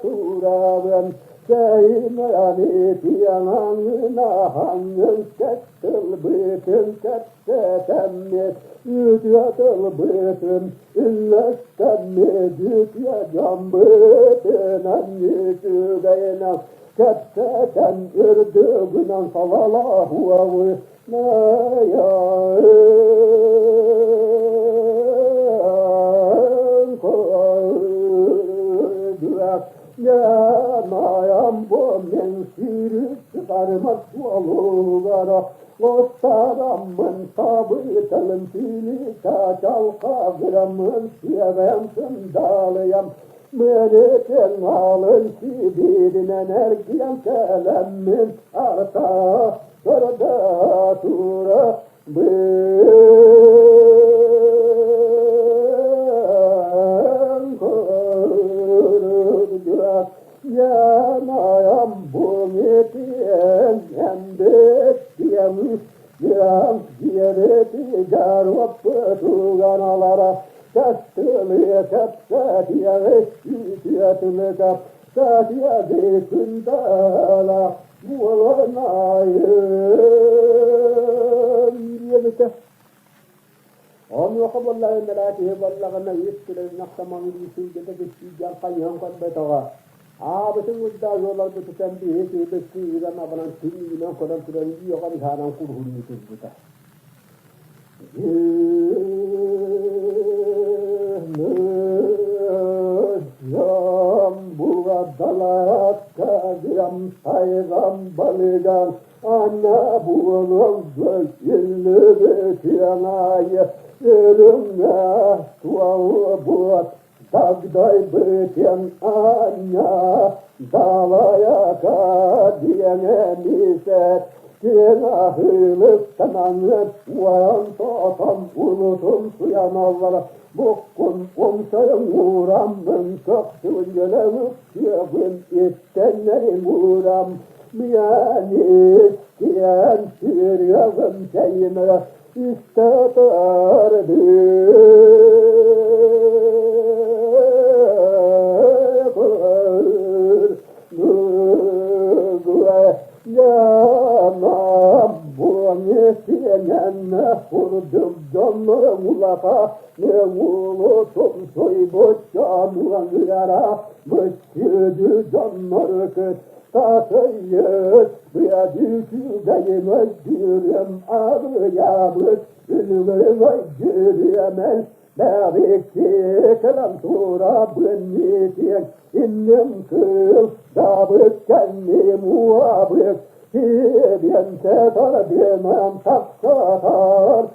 турабын Сэймэни тиэҥэҥҥин аһаҥҥын кэттылбытын кэпсэтэммит үтүө тылбытын үллэстэммит үтүө дьоммутунан үчүгэйинэн кэпсэтэн үрдүгүнэн салалаһуоҕу Yanayam bu men sürüp çıkarmak yollara Ottaramın tabıtalım silika çalkavramın siyevem sındalıyam Meliken alın sibirinen ergiyen kelemmin arta Sırda tura Yanayam bu metiyen Татьяны күндала буоланайым диэбитэ. Онуоха буоллаҕына мэрээ киһи буоллаҕына үс күрэннэх самаҥыы сылгыта кистииргэн хайыһан көрбөтөҕө. Аабытын курдаа суоларбытыттан биһи киһибит кыыһыран абаран түннүгүнэн көрөн туран үөҕэн ыһааран куруһуннуу турбута. Дагдайбытын аанньа далайака диэн эмисэт киэҥ аһыылыктанаҥыт уойан тотон улутун суйаналлар буккун умсайын уураммын көхсүн үөҕүм иттэннэрим уурам миэнис киэн сүрүөҕүм чэйимэ истэ Арыйабыт Үлүгэрин өйдүүрүөмэн бэбикки кэлэн турабын итиэн инним кыыл дабыт кэнним уабыт киэбиэн тэтэрбиэнэн тахсатар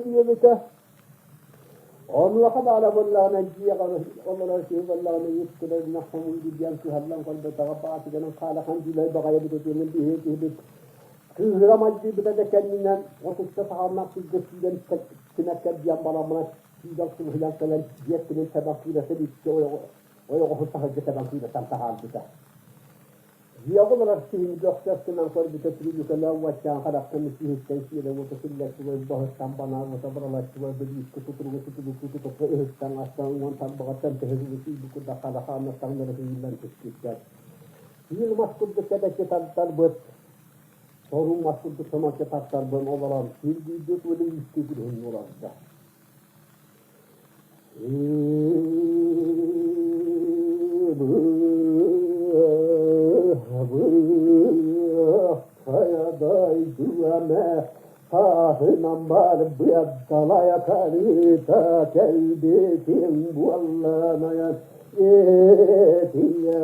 диэбитэ. Онуоха баара буоллаҕына дьиэҕэ олорор киһи буоллаҕына үс күнүнэх хомуйду диэн кыһаллан көрбөтөҕө баатыганан хаалахан дьүлэй баҕайы эбит этиэнин биһиги киһибит кыыһыра майгыйбыта да кэннинэн отучча саҕалаах сиргэ сүүрэн симэккэрдийэн бараммына сүүрэн сылыһыйан кэлэн дьиэттинин тэбэн кыыратын икки ойоҕоһун таһырдьа тэбэн кыыратан таһаарбыта. Дьиэҕэ олорор киһини бөхсөр гынан көрбүтэ түрүлүкэлээх уоччаан харахтан ис-иһиттэн сиэрэ уота силлэччи баһыттан банаар уота баралаччы бэлиискэ сутуругу сутуруку тутукка ыһыктан астан уон тарбаҕыттан төһө сүүрбүт курдук харахааннар таҥнары сыыйыллан түспүттэр. Сиил мас курдук кэдэччи тартарбыт, соруу мас курдук соноччу тартарбын олорон сиргийбит уола үүскэ күрүһүн олордо. Сааһынан барбыт далайа карыта кэлбитим буолланайан этиэ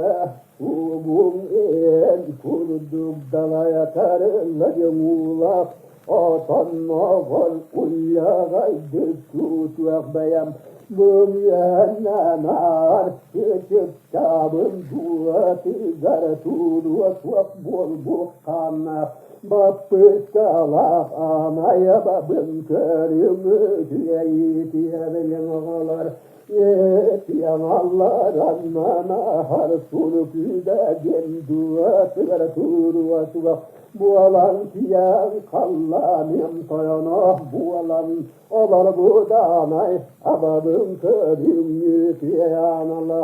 сугум эн курдук далайа карылла уулаах Отонноҕор уллаҕайдык куутуох бэйэм бумьянанаар чычыктаабын дууһатыгар тууруо суох буолбут хааннаах баппыскалаах аанайабабын көрүҥ үтүөйүтүөбүлүҥ оҕолор Этианаллар аннанаһар суну күүдэген дууһатыгар тууруо суох буолан киэҥ халлааным тойоно буолан олорбутаанай абабын көрүҥҥүтүаанала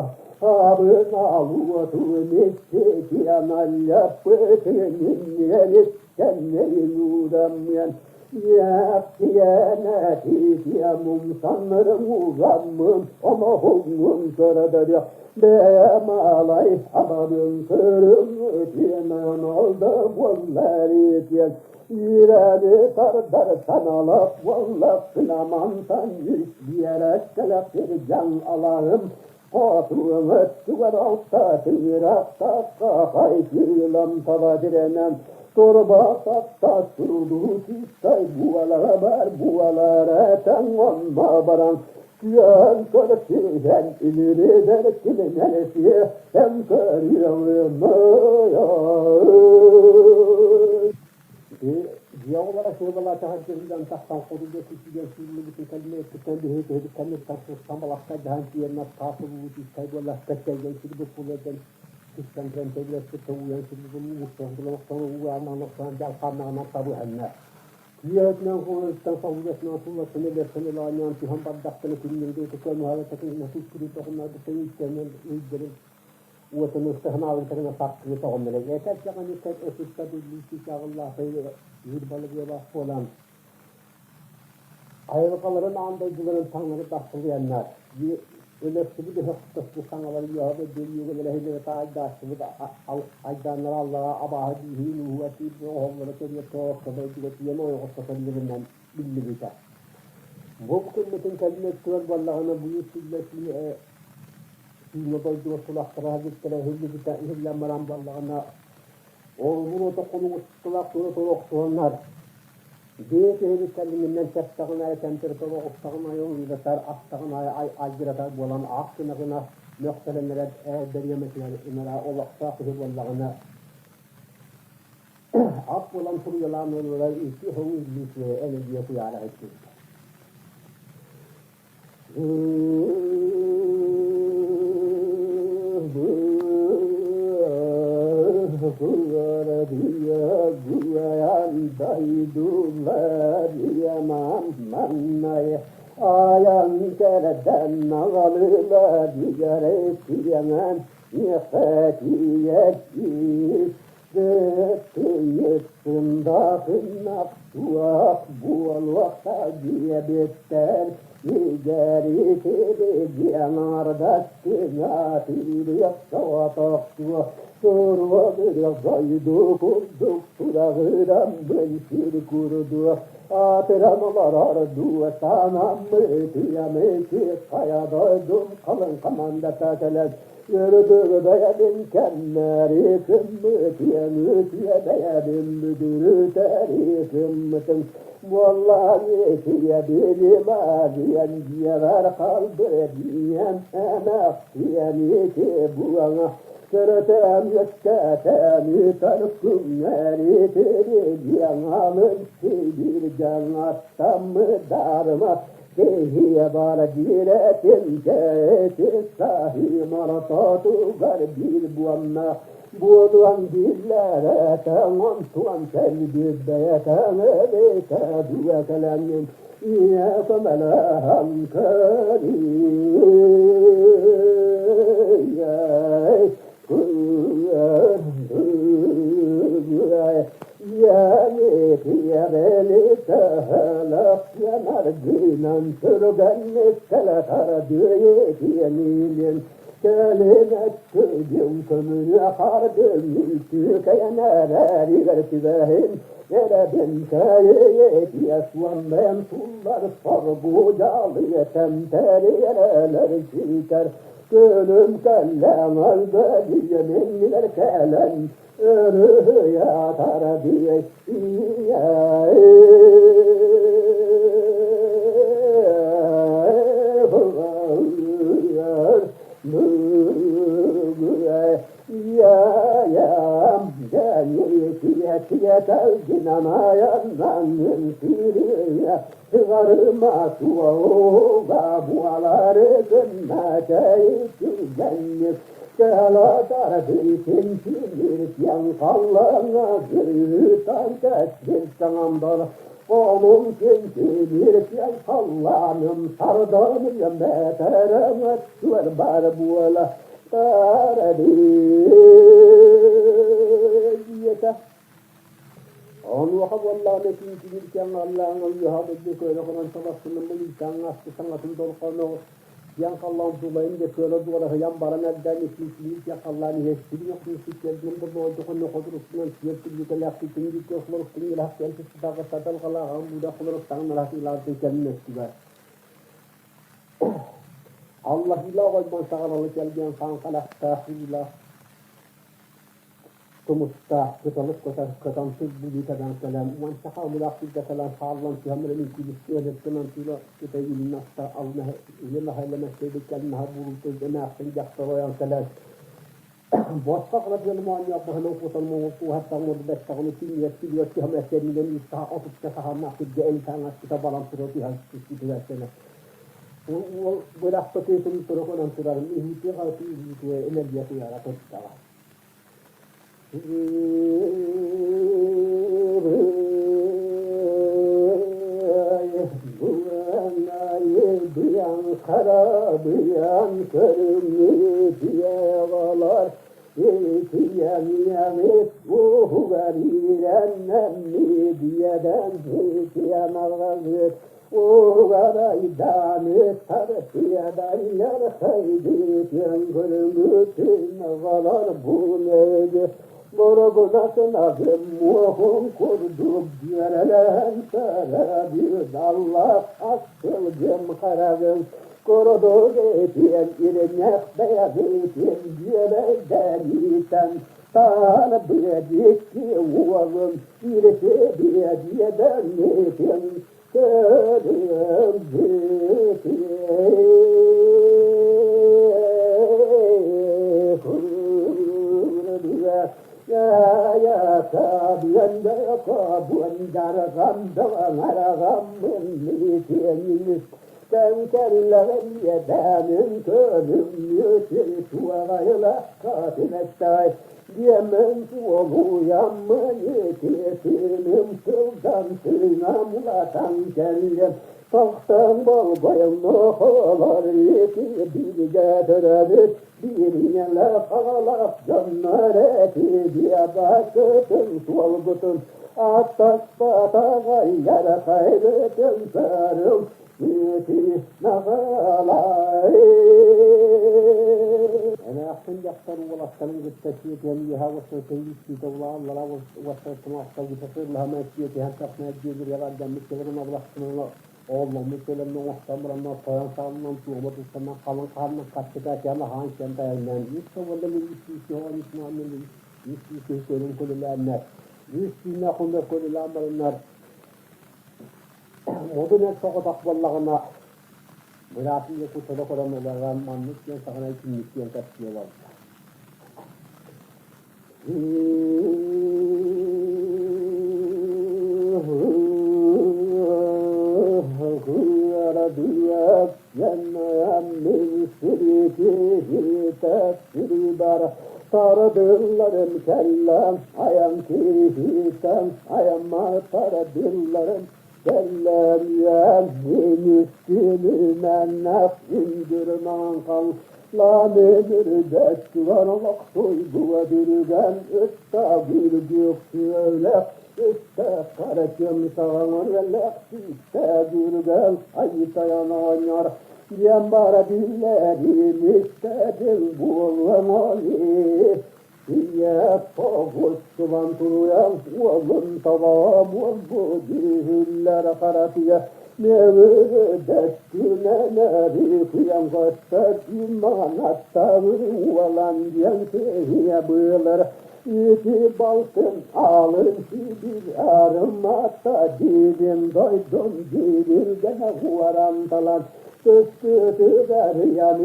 абын алуотун иккитианаллаппытын инниэлиттэннэрин уураммыан Иэхтиэнэтиитиэмумсаннырым уламмын оноһуҥҥун көрөдөрүөх бэйэм алай абабын көрүҥ ол да буоллар итиэн иирэни тардар саналах буоллахпына мантан үс биэрэстэлэх сирдьаҥ алаһым хотуҥ өттүгэр алта тыыра тахха хайдыылам таба тирэнэн турба тахта сурдуу сыыстай буолара бар буолара тэҥ онно баран күөн көрсүһэн илиридэр киминэн сиэм көрүөҕүм. Дьиэ оҕолоро сыабалаатаҕар дьиһиллэн тахсан хотугу ситигэ сүүрүллүбүтүн кэлмиэттиттэн биһи киһибит кэнниттэн балахта дьаһан тиийэннэр таас улуу тиистэй буолла кэккэлгэн сирбит булуордан түстэн туран тэбилэспит тоҕуйан сирбит улуу устан булан охсон уу аанан охсон дьалхааннаҕынан табыһанна. Киэһэтинэн куолуттан салгыатынан суллаттан элэрсэн ылаанньаан түһэн бардахтана күннэргэ ытыкан уһаалатакына тускуруутахуннаабыттан үктэнэн өйдөрүн уотун ыстаһынаабын саккыы тоҕоннор этэр саҕаны өтүккэ дуллуу ыыр балыгыалаах буолан айылҕаларын аан дойдуларын таҥнары тахсылыйаннар өлөрсүбүт өһөхтөспүт саҥалар үөһэ дойду үөгэлэрэһилэри таайдааччыбыт айдааннара аллара абааһы бииһин ууһугар тиийбит оһоллоро төрүөттэ орто дойдуга тиийэн ойоҕосто кэллэринэн биллибитэ. Бу күммүтүн кэлин өттүгэр буоллаҕына быйыл силлэ сүүнэ дойдуга сулахтара иһиллибитэ иһиллэн баран буоллаҕына ол уота хонугутталаах тура тура охсуһаннар Дьиэ киһибит кэлиҥҥинэн тэптэҕин аайы температура оҕустаҕын аайы ыыратар, астаҕын аайы айгыратар буолан аах гына-гына мөхтөрөн эрэр бэриэмэтигэр ыныраа олохтоох киһи буоллаҕына ат буолан суруйалаан ылара икки сыл илиитэ энергия куйаара сылдьыбыта. Диэбиттэр Онуоха буоллаҕына киитигир киэҥ аллааҥҥа үөһэ дойду кыайа хонон сабастыннарбын илтээҥҥэ аспыт саҥатын дорҕооно киэҥ халлаан тулайын да кыала дуораһыйан баран эрдээн иккиитигир киэҥ халлаан иһэ сирин охсун сиккиэрдинэн бордоҕойдо хонно хотуруктунан сиэр түбүкэлээхтик түҥүрүккэ холоруктун илэхтиэн сыстатааҕы саталҕалааҕын буудах холоруктаҕын араатыылаабытын кэлин өттүгэр Аллаһыылаах ойбон саҕаралы кэлгиэн хаан халахтаах уулаах Тумустаах кыталык көтөр көтөн бүлүүтэнэн кэлэн уонча хаамыылаах сиргэ кэлэн хааллан түһэн баран үҥкүүлүстүөн тыла ыта илин аста алын илин аһа элэмэстээбит кэлин аһа буурумтуй эмээхсин дьахтар ойон кэлэн босхо кылатыан моонньообоһунан кутан муҥутууһаттан мурдаттаҕына күнүгэр күлүгэр түһэн эркэннигэн үстаха отучча саһааннаах сиргэ элитаҥ аспыта балан тура түһэн түспүтүгэр кэлэн уол бырахпытыытын туругунан турарын иһиитиэ-хаһытыы иһиитиэ энергия куйаара турдаҕа. Харабыйан көрүҥҥүтүйэҕалар Итиэмиэмит уһугар иирэннэммидиэдэн итиэмэҕэбит уһугарайдаамыт тарпиадарьяр хайдытын көрүҥҥүтүн аҕалар бу Боругунатынагым муоһун курдук дьүөрэлэһэн сарабыт аллах аттылгым харагым курдук этиэн ириннэх бэйэбитин дьүөбэйдэниитэн таан быадикки уолун ирити биэдиэдэнитин Диэмэн уолуйаммын итиэтиним тылдан тыынам улатан кэллим тохтон болбойон нохолор ити бииргэ төрөөбүт биир ийэлээх аҕалаах дьоннор эти диабакытын суолгутун аттаспатаҕайдар хайбытын сарыл Эмээхсин дьахтар уолаттарын кытта сиэтиһэн үөһэ уостарыттан үүттүүтэ улааллара уостарыттан охсолгута сыыллаһама сиэтиһэн сахна дьиэлэригэр ардаммыт кэлэрин абылахтынан оолломмут кэлэмнэ оҥостон баранна тойон саалынан туома туттанан халыҥ хаанынан хаччыта этиэн аһаан сиэн тайаннаан үс сылларда үс сүүс киһи оонньуутунаан 300 киһи көрүн көлүлээннэр үс түүннээх хоннор көлүлээн бараннар Модун эр соҕотох буоллаҕына, быраатын диэки төлө көрөн олорон маннык диэн саҕана итинник диэн кэпсии олордо. Тарадылларым кэллэм, айан киһитэн, айаммар тарадылларым кэллэм үстүнүмэннэх үндүрүмаҥхал лаамүрүдэт туган олохсуйбуга бүрүгэн ытта бүргүөхсүөлэх ытта харачым саҕаҥырэлэх сүүстэ бүргэн айытайан оонньор диэн бара биллэрин истэдиҥ буолуом оли Ийэ тоҕустубан туруйан уолун тобоҕо буолбут дьүһүллэр харатыйа Нөмүрдэттинэнэри куйан көстөр маҥанаттабыр уолан диэн киһиэ быылар ити балтын алын сибир арымата диибин дойдум дьиибиргэнэ уоран талан Түспүтүгэр ыйан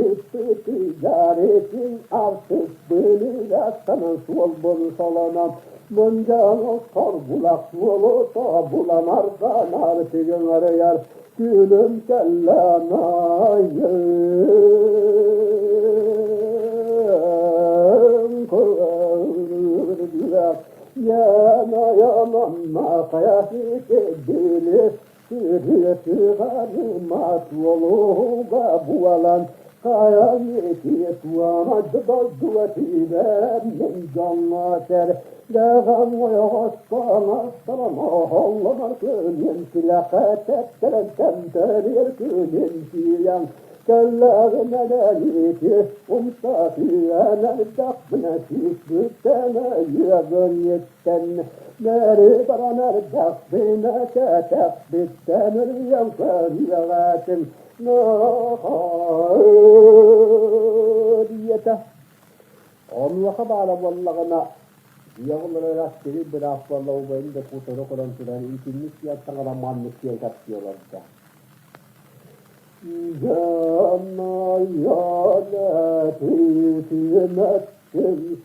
итин артык быыныгаттан суолбун солонон мындьаҥ торбулах суолу тобуламарга нартыгын арыйар күнүм кэллэн Яна яманна кая Сырыатыгарыма буолан хайан дьоҥҥо дэҕэн ойоҕостон күнүн силэхэ тэптэрэн тэмтэрир күнүн тиийэн кэллэҕинэ умса түһэн эрдэхпинэ сүүспүттэн үөгүнүттэн Мэри баран эрдэхпинэ кэтэхпиттэн үрүйэн көрүөҕэтим диэтэ. Онуоха баара буоллаҕына, дьиэҕин сири быраап буолла убайын да кутары көрөн туран итинник диэн саҥара маннык диэн кэпсии олордо.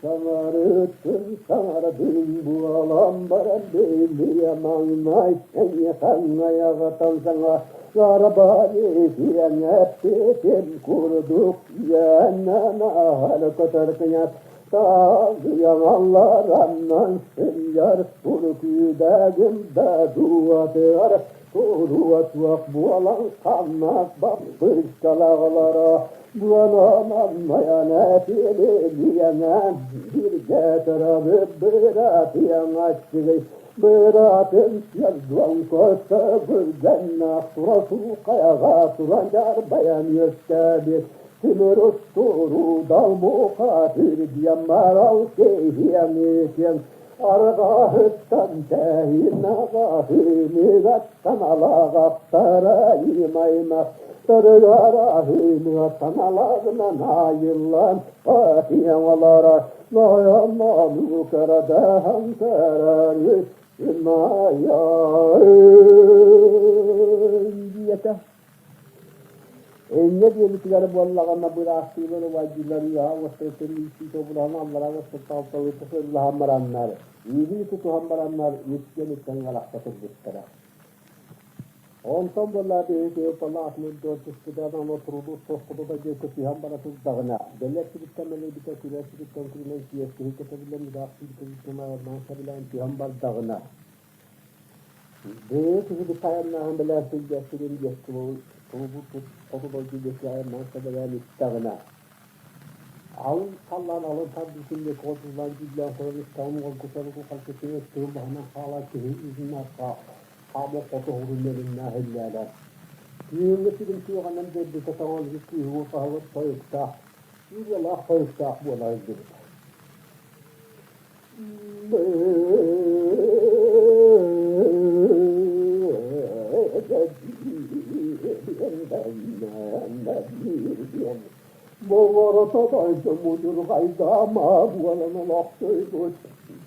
Саҥарыттын саҥардын буолан баран бэйбиэ маҥнай эйиэхэ саҥа арабаан эппитин курдук үөннэн аһар көтөр кыйат. Тааһыйаҥаллараннан сылдьар Туркүүдэгин да дууһатыгар туруа суох буолан ханна баппыскалаҕалара буолан этилиэнэн бииргэ төрөөбүт быраатыйаҥ аччыгый быраатын сиэрдуон көрсө бүргэннээх тура суухайаҕа туран дьарбайан үөскээбит тимир устуруудал бухатыр диэн марал киһиэмитин арҕаһыттан тэһиинэҕаһыыныгаттан алаҕаттара имаймах тарыгараһыыныгаттан алагынан айыллан патиаҥалара нойоннону кырадаһан көрөр диэтэ. Инньэ диэбитигэр буоллаҕына быраастыылар убайдыылар үөһэ уостарыттан ииттии тобулаһан аллараа уостартан алталыы сыллаһан бараннар, илии тутуһан бараннар үстэн үттэн харахта турбуттара. Онтон буоллаа биһиги кыһыл атын үрдүгэр түспүтэ отурулуу соспутута диэки түһэн бара турдаҕына, бэлиэр сириттэн мэлийбитэ, күрэр сириттэн күрүнэн киэскиһи кэтэбиллэн үрээх сүүркэбиттэн айаннаан сэбилээн түһэн бардаҕына, Бэйэ киһи тайаннааһын бэлээн сылдьар сирин диэки туолбут хоту дойду диэки айаннаан сэбэлээн истэҕинэ, алын халлаан алын тардыытын диэки хотуллаан дьүүллээн туран истэҕин уолгутан кухалгытын өттүгүн баһынан хаалар киһи үүннээх хаама хоту уһурун нэлимнээх иллээлэр. Түүҥҥү сирин туоҕанан дойдута тоҥон кыыһы хаһыгар тойуктаах, ырыалаах тойуктаах буола сылдьыбыт. Боҕорото дойду мудьурҕайдаама буолан олохсуйбут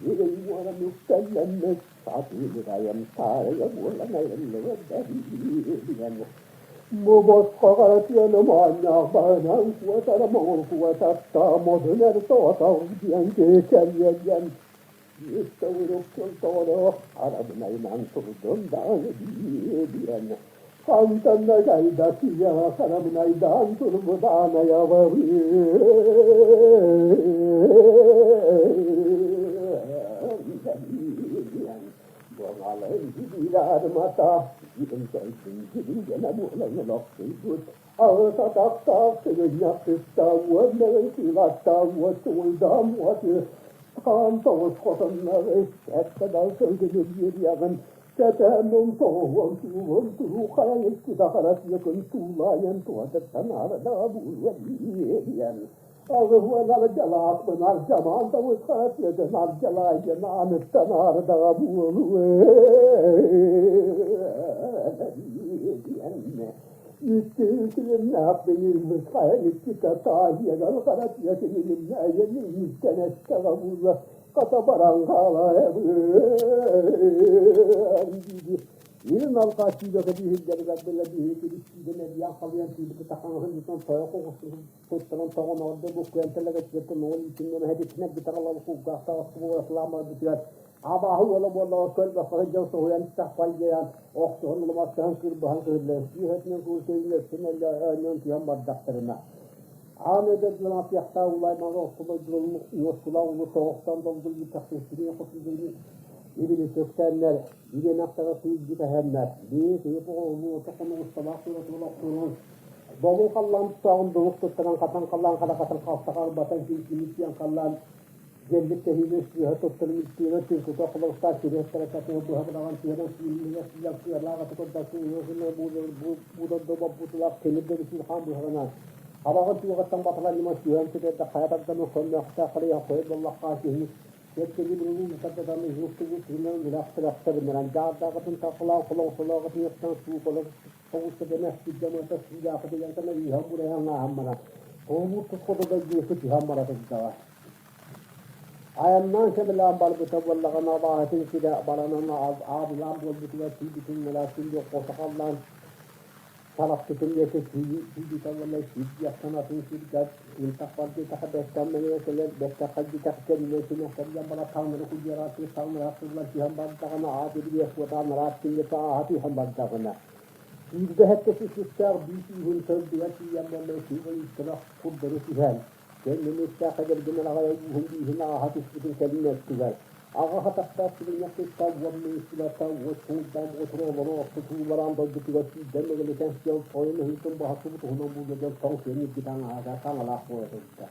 дириҥ буолан үктэллэммит сатыылыгайым таарыйа буолан айыллыбыт диэн Бу босхо хара тыаны моонньоох баһынан куотара моҥол куотатта модун эр соҕотох диэн киһи кэлиэ диэн биир төгүрүк сыл тоҕолоох арабынайынан турдум даҕаны диэн хантан да кэлбэт киһиэхэ харабынайдаан турбут аанайабын Алыһуон ардьалаахпын ардьамаан табысхара тыатын ардьалаайын ааныттан аардаҕа буолуо диэн икки илимнээхпин хайа иккитэ таайыгар хара тыатын илимнээйин инниттэн эттэҕэ буолла хата баран хаалаайабын дии Илин алҕаа сүүбэкэ биһиллэригэр била биһи киристиидэн эрийэн халыйан тиийбити тахаҥаһын бүтэн тойо хоҕустун Туттаран тоҕоноҕордо буккуйан тэлэгэччиттэн оҕун иитиннэн эһэтиттэн эргитэ-аҕалан кулгаахтаах охсубуга барбытыгар абааһы уола буоллаҕа көлбөххө сылдьан соһуйан сахпалдьайан охсуһан улумастаһан кырбаһан кыһыллан сүүһэтинэн куурсуйун өссүн оонньоон түһэн бардахтарына аан өйдөр дьон улаймаҕа охсулойдулун уоскулаах улу тоҕохтон долгуйбутахсыһыны хотугуну ибили сөктөөннөр ириэнэхтэҕэ сыыдьытэһэннэр бии сыып оҕолуу тохонугусталаах тура охсуунун Долун халлаан тутааҕын долук туттаран хатан халлаан харахатын халтаха арбатан киин халлаан дьэллик тэһиини сыыһа туттарын тыына түҥкүтэ холоруктаах кириэстэрэ сатыы быһа быраҕан түһэрэн сиилигэ сыыйан кыалаах аты көрдөрсүн буудордо боппутулаах тимир дөрүсүн хаан быһаҕынан абаҕын туоҕаттан баталар ньыма түһэн сүтэрдэ хайа тарданы хоннохтоох харыйа хойут боллоххоо киһини Кэккэли булуу мутардатан уһуктубут тыынан үрэх-тирэх даардаахытын тахалаах холоҥсолоохытын ыттан суукалар Айаннаан сөбүлээн барбыта буоллаҕына абааһытын сирэ баранан аабылаан буолбутугар тиийбитин мэлээхсин дьокуота халлаан сараппытын диэки тиийбитэ буолла сирдиэхтэн атын сиргэ интах барбытаха бэттэн мэҥиэ кэлэн бэттэх хайдытах кэлинэн синэхтэрийэн бара таҥнары кудьуорааттыы таҥнары сыллар түһэн бардаҕына аат ибириэх куотаан араат киниэтэ ааһа түһэн бардаҕына Сүүрбэ сэттэ сүүстээх биис үүһүн төрдүгэр тиийэн буолла үчүгэй ыттара курдары түһэн, Кэннин истээх эдэргин аҕай ууһун бииһин ааһа түспүтүн кэлин өттүгэр аҕа хатахтаах сибинньэх кыыстаах уонна истибэттэн уот куурдаан отура олоро охсутуулараан дойдутугар сүүрдэн мөгэлитэн сиэн тойон ыһыытын баһа туһунан булла тоҥ сиэн илгитэн аата саҥалаах буола турда.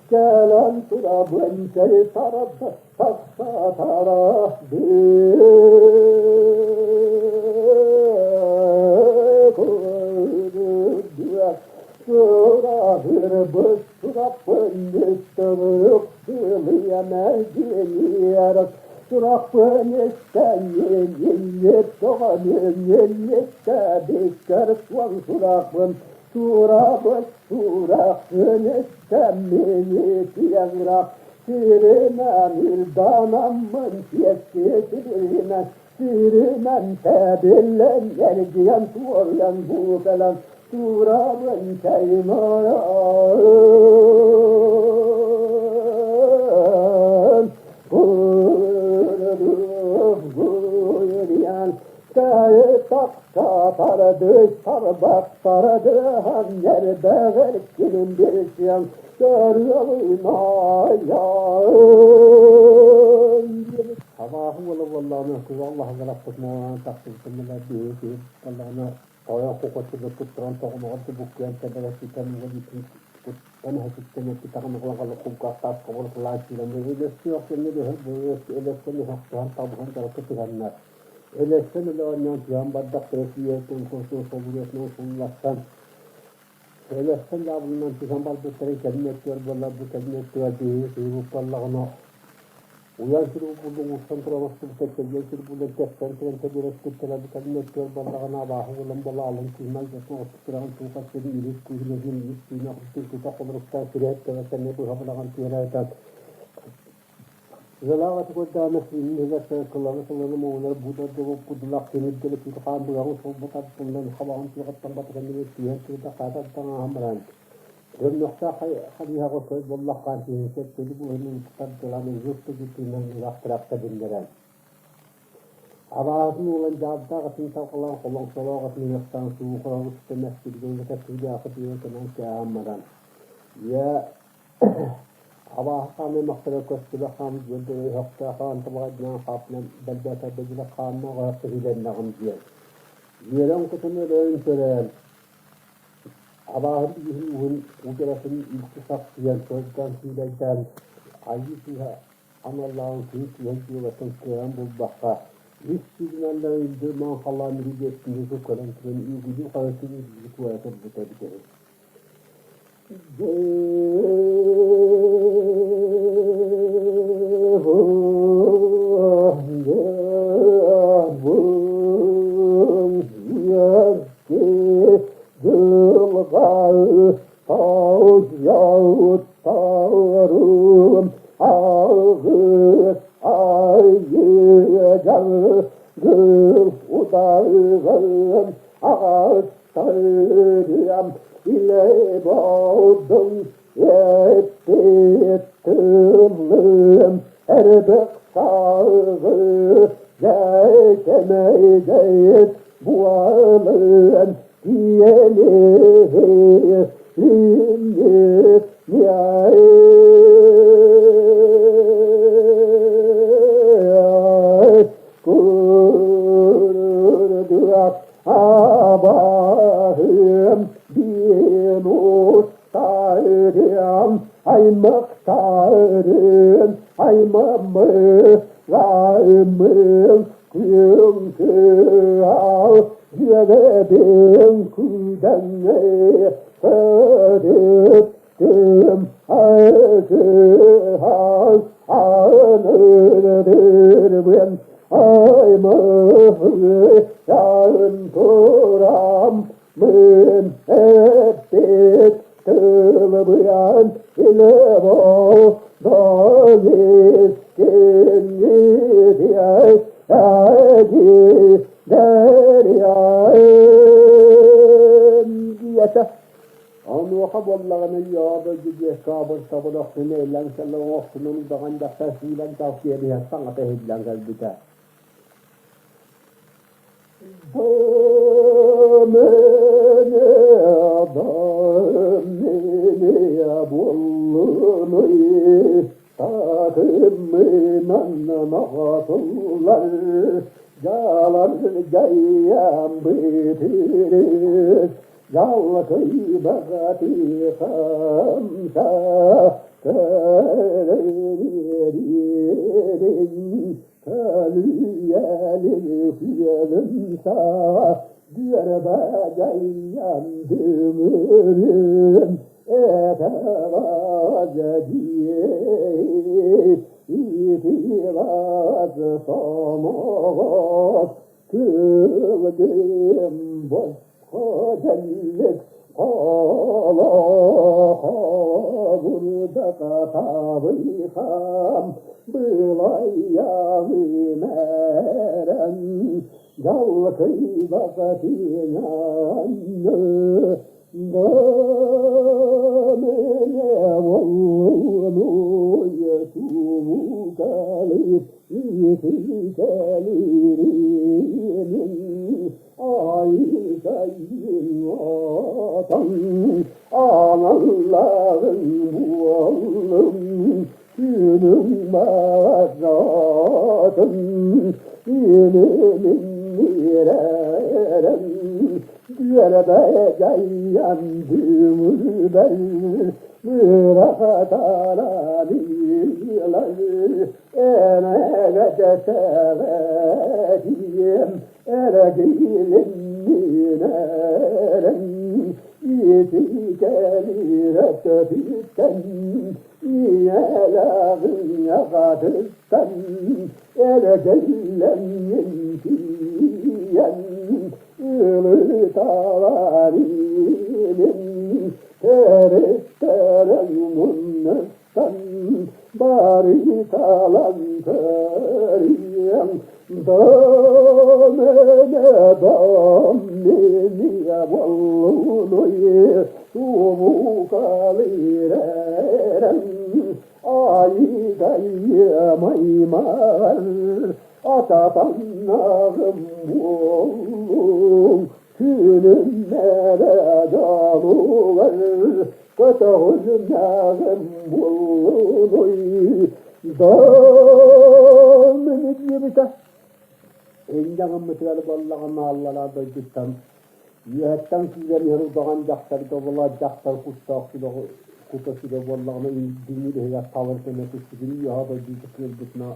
Кэлэн турабын кэй тарда тахсатара Сиринэн сиэккитиринэн сиринэн тэбиллэн эргийэн туоруйан буукалан турабын чаймаан Гуйриан тахса тарбаттарды нербэҕэр килин бирсиэн Абааһы уола буоллаҕына Аллаһы гынаппытынан тахсыбытын биһи киһи буоллаҕына тойон кукоччуга туттаран тоҕоноҕор буккуйан тэбэрэ ситэн куттан эһэтиттэн эппитэҕин оҕолоҕо кулгаахтаах хобурутулаан киирэн өлөссүөх кэннэ өлөссөн өһөхтөһөн табыһан дьарыкка түһэннэр өлөссөн өлө оонньоон түһэн бардахтара сүйэтин собуруотунан сулластан өлөссөн дьаабылынан түһэн барбыттарын кэлин өттүгэр буоллар бу кэлин өттүгэр биһиги киһи буоллаҕына уйан сир буллуҥ устан туран охсубута кэлиэн сир булан тэпсэн туран тэбиэрэспиттэрэ бу кэлин өттүгэр буоллаҕына абааһы буолан балаалын кыымал дьоттон охтуктураҕын туухас сирин үһүс күүһүнэһин үс түүнэ охтун тута холоруктаан сирэт тэбэсэнни быһа быраҕан түһэрэ Ыалаах аты көрдөҕүнэ сүүнүн иһигэр кыланы сыланы муҥунар буудар дьолу кудулах тимирдэри күүтү-хаан быһаҕын солбу тардыллан хабаҕын түгэҕиттэн батыган түһэн турда хаататтан ааһан баран Көмнөхтөөх хайыһаҕа көй буоллаххаан киһи сөптөлү буһунун тардылан ыгыс-тыгытынан ылахтарахта биллэрэн. Абааһытын уолан дьаардаах атын салҕалаан холоҥсолоох атын ыһыахтаан суухалабыт тэмэхтиргэ үлэтэ кыыдаахы тыа кэнэн кээһэн баран Ийээ абааһы хаана аймахтара көстүбэ хаан дьүөлдэрэ өһөхтөөх хаан табаҕайдынан хаапынан бэрбээкэрдэ дьилэ хааннаах өһөх киһилэннэҕим диэн. Үөрэн кутун өлөөн төрөөн Абааһы бииһин уһун удьаратын үлтү сахсыйан, сылдьан сүүлэйдээн айыы сыыһа аналлааҕын күн түһэн дьыалатын кыайан булбакка, үс сүүрүнэн да өйдө маҥан халлаан үрүдүөттүнү көрөн туран үгүлүү хаһыытын үрдүк туойа турбута эбитэ үһү. Онуоха буоллаҕына үөҕэ дойду диэки абыр-табыр охсун иллэҥ-сэллэҥ оҥостунан удаҕан дьахтар сиилэн кэлсиэбиһэр саҥата иһиллэн кэлбитэ. Дамыне буоллунуй такыммынан наҕатыллар дьаалар дьайыам бытырыс дьалкыйбаҕа тыхамса көрөрүн Көлүйэлин саҕа дьүөрбэдьэйэн дүҥүрүн этэ-баадьа диэт итилаз сомоҕос кылгым босхо дьэллик Холохобурдакатабыйхам былайаҕымэрэн дьалкыйбакатыҥанны Дамыне волнуе тубукалы итикэлиринин Айкайын аналларын буоллум, күнүм баҕатын, илимин миэрэрэн, үөрэбэдьайан дүҥүрбэр, мырахатараныылар, эмэгэтэтэбэтиэм, Эрэгиилиннинэрэн итиитэлиирэ төбүттэн ийэлээҕин аҕатыттан эрэгэллэммин тиийэн ылыталаан тэриттэрэн муннуттан барыталан көрүөм Дамене даммине буоллунуй тубукалыырэрэн айгайымаймар ататаннаҕым буоллум күнүммэрэ дьолугар көтөҕүлүнэҕим буоллунуй Даммине диэбитэ. Инньэ гыммытыгар буоллаҕына аллараа дойдуттан үөһэттэн киирэн иһэр удаҕан дьахтарга була дьахтар куттаах сүрэҕи кута сүрэ буоллаҕына дүҥүр иһигэр талыр кэмэ түспүтүн үөһэ дойдуга кыырбытына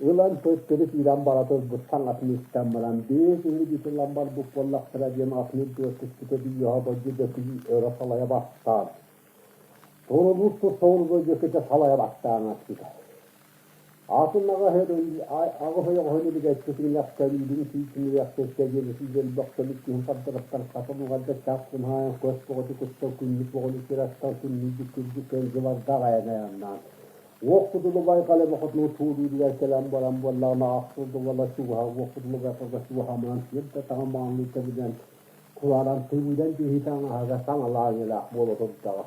ылан төттөрү киирэн бара турбут саҥатын истэн баран биэс иһиргит ылан барбыт буоллахтара диэн атын үрдүгэр түспүтэ үөһэ дойду дөкүй өрө салайа бастаан Туругур соҕуруу дьөкүтэ салайа баттаан аспыта. Атын аҕыс ойоҕоһун илигэччитин көрүүтүн сүүтүнүрэхтэстэ диэн сүүрэлбэхтэлик киһин хардарыттан хатан уҕарда чаас кунһаайан көс боҕоту кытта күннүк боҕону сираттан күннүйдүк күрдүк кэлдьибардаах айан айаннаан уох кудулубай халебохотну туурүүрүгэр кэлэн баран буоллаҕына ахсылдыбала чугаһа уох кудулубайга чугаһамаан сир да таҥа маанлыы тэбинэн кулааран тыыбыйдан түһүүтэ аҥаһага саҥалаан буола турдаҕа.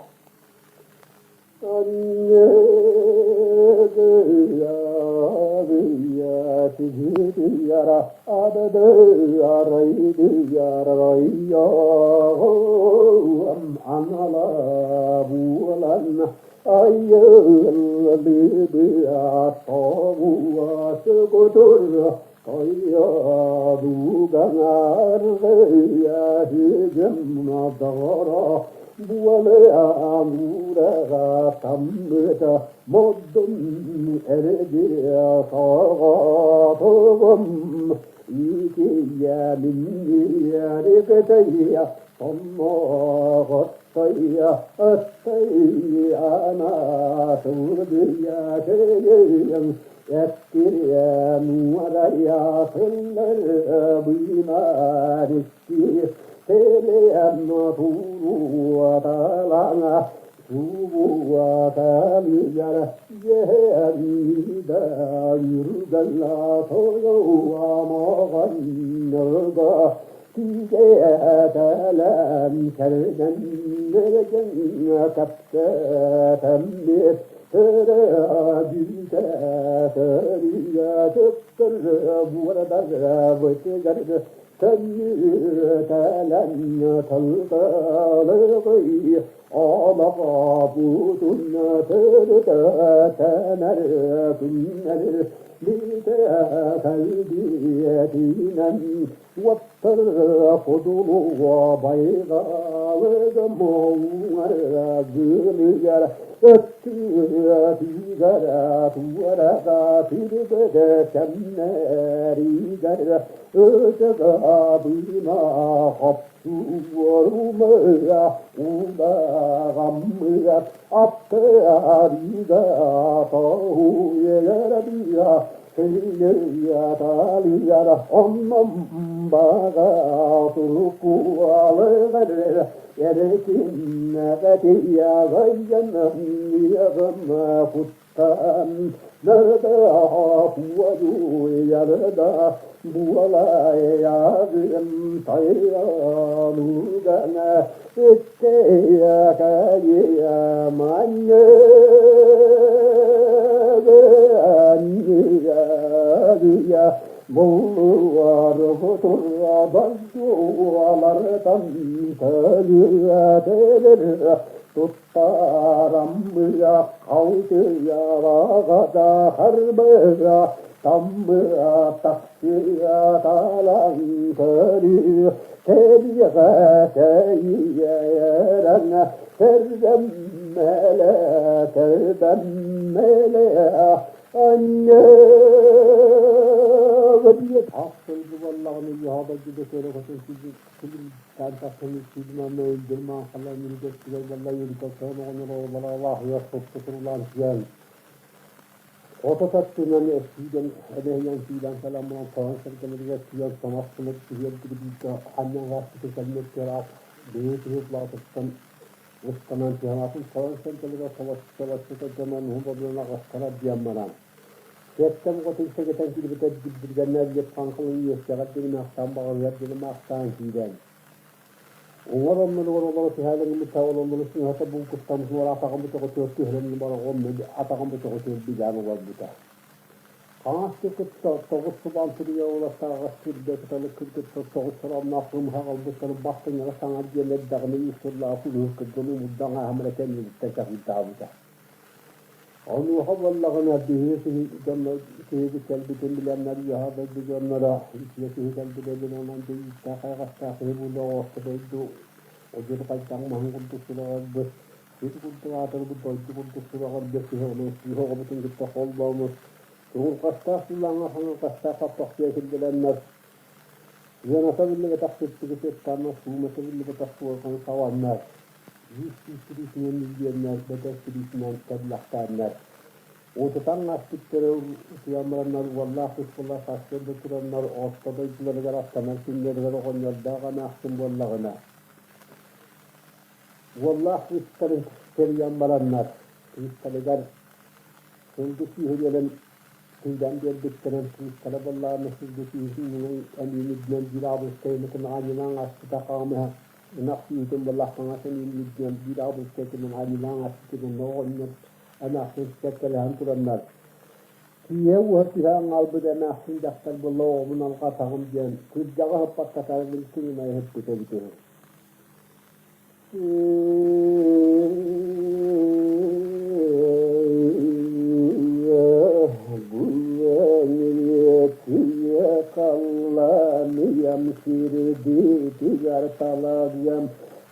Модун эрэдиэ саҕатыгым итийэминниэригэтийэ томмоҕоттойа аттайана сылдыйа кэйэн эттириэн уорайа сыллар быымарикки телиэн туруоталаҥа Субуаталыгар дьэһиэнида үргэлла тойуамаҕанныга Тиийэтэлээн кэргэннэригин кэпсэтэммит Төрөөбүтэ төннүтэлэн тылгылыгый олоҕобутун төрүтэтэнэр күннэр кэлбиэтинэн уоттар кудулуга байҕалыгым гыныгар өттүгэр туораҕа түрбэдэ кэмнэригэр ытыгабына хопсуорумыа удаҕаммыа аттыарыга тоһуйарабыа Тыйаталыгар оннум баҕа турукуалыгар эркиннэҕэтийэҕэйгэнниэҕим куттан нырда буолайагым тайалугана иккэйэкэйэ манньыгыанньыйа булуар турабадуалартан төлүөтэлэр туттараммыа халтыйалаҕата харбыа таммыа тахсыа талан көрүү тэбиэҕэ тэйиэрэн тэрдэммэлэ тэрдэммэлэ анньыгы диэт Ахсылгы буоллаҕына үөһэ дойдуга көрө көтөн күлүмтаан тахсан үксүүрүмэн өйдөрмөөн халан үргэттигэр балла үргэттэн оҕонньор оҕолоро соппутурлаан сиэн Ото таттынан сиидэн эбэһийэн сиидэн кэлэн баран тоҥон сэргэлэригэр тиийэн тоҥос гына түһүөр бииргэ анньан ааспыты кэллэттэр аат бэйэ киһи улаатыттан ыстанан түһэн атын тоҥон сэргэлэригэр солоччу дьонон уһун бодунан аҕыстара диэн баран Сиэттэн оҕотун сэгэтэн киирбитэ дибдиргэннээх диэт хаҥхалын үөскэҕэр диэри маахтаан баҕарыгар диэри маахтаан киирэн Уҥар оннугар олоро түһээдэр гыммыта ол оннугар сыҥаһата булкуттан суор атаҕын бөтөҕөтүгэр түһэрэн баран атаҕын бөтөҕөтүгэр бигээн олорбута. Хаҥас кытта тоҕус субан суруйа уолаттааҕас сиргэ кыталык кыргыттар тоҕус сороонноох ымыһах албыттарын бастыҥнара саҥа диэн эрдэҕинэ үс сыллаах улууһу кырдьан умурдаҥ ааһымара кэннибиттэн чаһыырдаабыта. Онуоха буоллаҕына биһиги киһи дьонно киһибит кэлбитин билэннэр үөһээ дойду дьонноро үтүө киһи кэлбитэ билэн онон дэйииттээх хайҕастаах киһи буолуо орто дойду удьурҕайдаах маһын курдук сураҕырбыт сир курдук аатырбыт дойду курдук сураҕырбыт киһи ону кыыһа оҕобутун кытта холбооммут туҥурҕастаах суллааҥҥа хаҥырҕастаах хаппахтыйа киллэрэннэр сыаната биллибэтэх сыттыгы сыттааннар суумата биллибэтэх суорҕаны сабаннар Биир сүүс тириитинэн илгиэннэр, бэдэр тириитинэн кэбилэхтээннэр, утутан ааспыттары утуйан бараннар уоллаах кыыс сарсыарда тураннар орто дойдуларыгар аттанар күннэригэр оҕонньордоох эмээхсин буоллаҕына, уоллаах кыыстарын тэрийэн бараннар, кыыстарыгар сылгы сүүһүрүөлэн кыйдан биэрбиттэрин кыыстара буоллаҕына сылгы сүүһүн эмиин үрдүнэн биир аабыска эмэтин аанньалаан ааспыта хаамыһа Ынах үүтүн былахтаҥа сэнииллиргиэн биир аҕабыт кэтинэн аньылаан аспытын оҕонньор эмээхсин кэккэлэһэн тураннар киэһэ уһа түһээн хаалбыт эмээхсин дьахтар буолла оҕобун алҕатаҕым диэн кырдьаҕа ыһыппаккатарбын кыҥына ыһыппыт эбит үһү.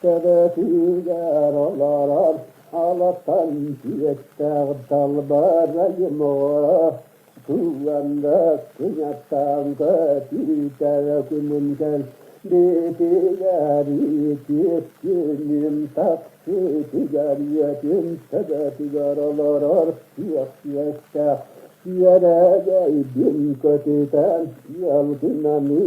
Төбөтүгэр олорор алатан сиэттээх далбарайым оҕо Кылланга кынаттаан көтүтэр күнүм кэл битигэр итиэккиним тахсытыгар үөтүм төбөтүгэр олорор күөх күөстээх күөрэгэйбин көтүтэн ыалгынаны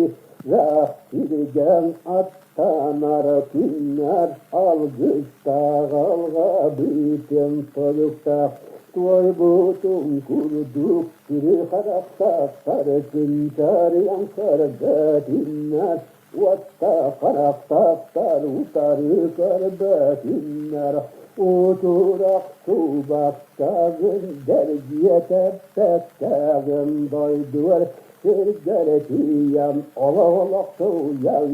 ыраах сиригэн аттанар күннэр алгыстаах алҕабытын толуктаах туойбутун курдук сири харахтаахтар күн чарыйан сырдатыннар. Уоттаах харахтаахтар утары көрбөтүннэр, утурах субаттагын дэргиэтэппэттэгин дойдугар сиргэр тиийэн олох-олохсуйан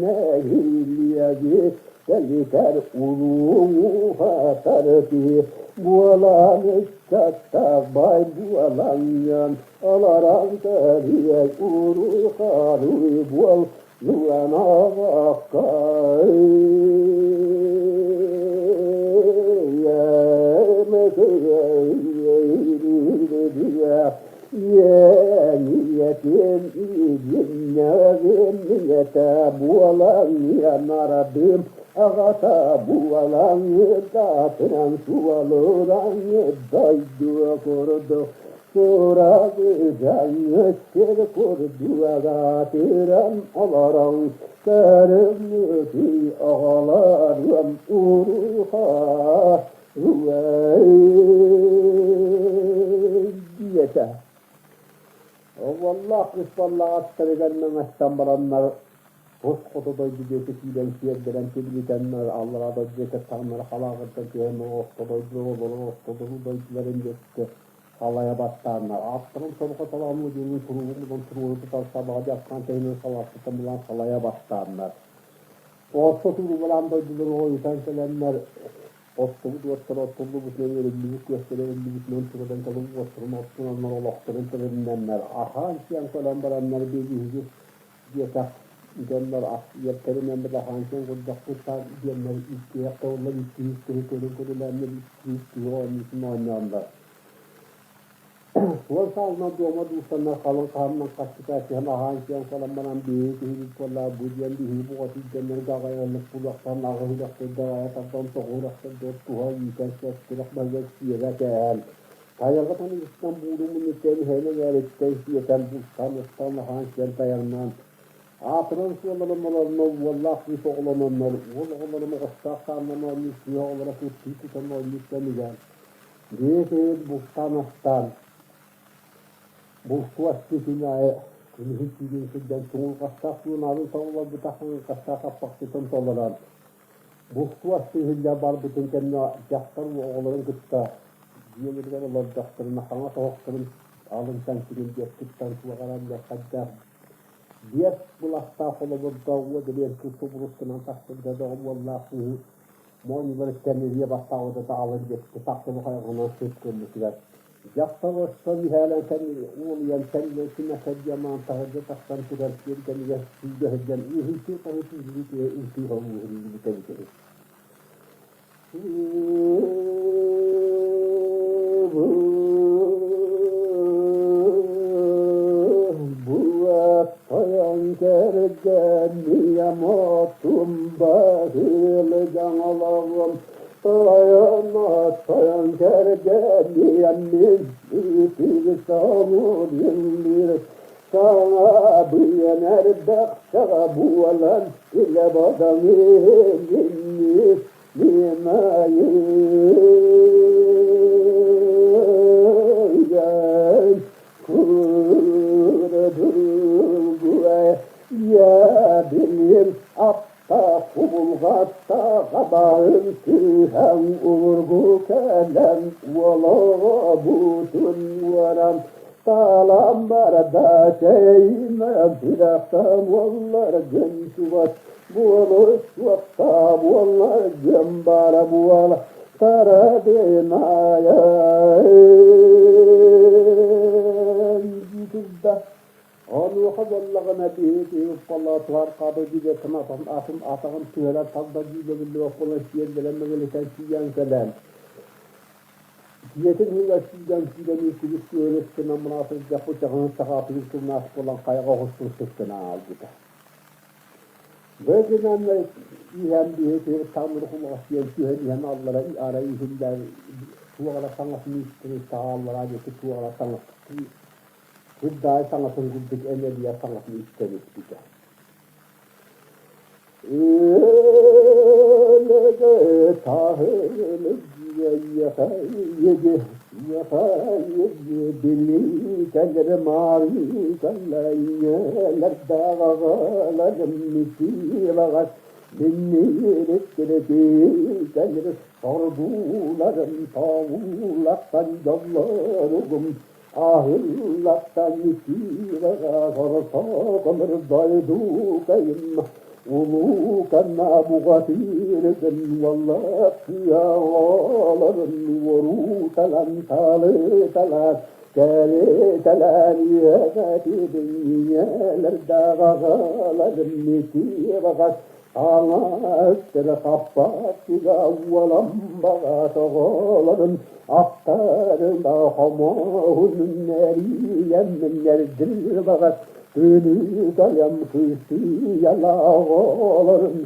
нэһилиэги тэлитэр улуу уһатар киһи буолан ыччаттаах бай буолаҥҥын Олорон көрүөй уруй-хоруй буол Буолан аҕата буолан таатынан суолуран дойду курдук Сурагыдьаҥҥыт сир курдугаатыран олорон көрүҥҥүтүй оҕолоруом уруйхаа диэтэ. Уоллаах кыыс буоллаҕаттарыгар мэҥэстэн бараннар Тус хоту дойду диэки киирэн сиэрдэрэн тибилитэннэр аллараа дойду диэки таҥнары халааҕырдан түһэн орто дойду олорор ортодору дойдуларын диэки халайа баттааннар ааттарын сорҕо талааммы диэнин туругун туруору тутар сабаҕа дьахтаан тэһинэн салааппытын булан халайа баттааннар орто туругулаан дойдулары ойутан кэлэннэр Оттубут уоттара оттуллубутунан өрүллүбүт күөстэрэ өрүллүбүтүнэн туран кэлин уоттарын оттунаннар олохторун тэринэннэр аһаан-сиэн кэлэн бараннар биһиги диэтэх дьоннор ас үөттэринэн быдаһаан-сиэн курдахпыт диэннэр иккиһэх тыллар иккиһис киһи көрүн көрүлээннэр иккиһис киһи оонньуутун оонньооннор Суон саалынан дуома дуустаннар халыҥ хаһаннан хаччыта түһэн аһаан-сиэн салан баран биһиги киһибит буоллаа бу диэн биһиги буҕатыйданнарга аҕай пулахтан аҕыс үрэхтэргэ аҕайа тардан тоҕу үрэхтэргэ туһа иитэн сөптүрэх баһыгар сиэбэ кээһэн тайаҕы таныгыттан бууру муннуттан иһэн эҥээриттэн сиэтэн бултаан ыстаан аһаан-сиэн тайаҥнаан аатыран суолларын олорно уоллаах кыыс оҕолононнор уол оҕолорун оҕустаах сааннан оонньуур кыыс оҕолоро кыттыы тутан оонньуур кэмигэр Биэс бултаан астаан, бултуу астыы күн аайы күнүһүн түүнүн сылдьан чуҥурҕастаах суонаалын тобуларбыта хаҥырҕастаах аппахчытын толорон, бултуу астыы сылдьан барбытын кэннэ дьахтар оҕолорун кытта дьиэлэригэр олордохторуна хаҥас оһохторун алын чанчыгын диэккиттэн суоҕаран хайдах биэс быластаах холобурдаах уот элиэн кыыс субуруттанан тахсыбыта доҕобуоллаах кыыһы Моонньуларыттан илиэ баттаабыта таалан диэки тахсыбы хайҕанан сыт гыммытыгар дьахтар остон иһээлэн уолуйан кэннэ симэхэрдиэмаан таһырдьа тахсан турар тиэргэнигэр сүүрдэ сылдьан ыһыытыы-хаһыытыы илиитигэр ытыы уһуллубута эбитэ үһү. Тойон кэргэнниэм отум баһыылыгаҥ олоҕум тойон тойон кэргэнниэм мин итир соҥур саҥа быйан эрбэх саҕа буолан илэ бодоҥ иһинни Буолуо суохта буолла дьон баара буола тарадынаайан турда. Онуоха буоллаҕына биһиги уппалаатыгар хабы дьиэтин атын атын атаҕын түһэрэн талда дьиибэбиллибэт буолан сиэллэрэн мөҥүлүтэн тиийэн кэлэн дьиэтин иһигэр сүүрэн киирэн үкүбүт күөрүс гынан мынаатырдьах бычаҕын саҕаатыгыр кымнаас буолан хайаҕа оҕустун сыттына аалбыта. Бэйэтинэн иһэн биһиги таҥнары-хулаҕас диэн түһэн иһэн аллара арай иһиллэр туох эрэ саҥатын истэн истэҕэ аллараа диэки туох эрэ саҥа кырдаайы саҥатын курдук энэлийэр саҥатын истэн испитэ. Соргууларым тоҕуулахтан дьоллоругум Аһыллахтан итиилэҕэ хорсоҕолор дойдукайым Улууканна буҕатыыргын уоллаах кыаҕаларын уорууталан талыталаат кэлитэлээн үөҕэтибин ийэлэрдээх аҕаларым итиэҕэс Аҥааттара хаппааттыга уоламбаҕа тоҕолорун аттарына хомоһунун эрийэммин эрдирбаҕас күнү-тойон кыыстыйалаах оҕолорун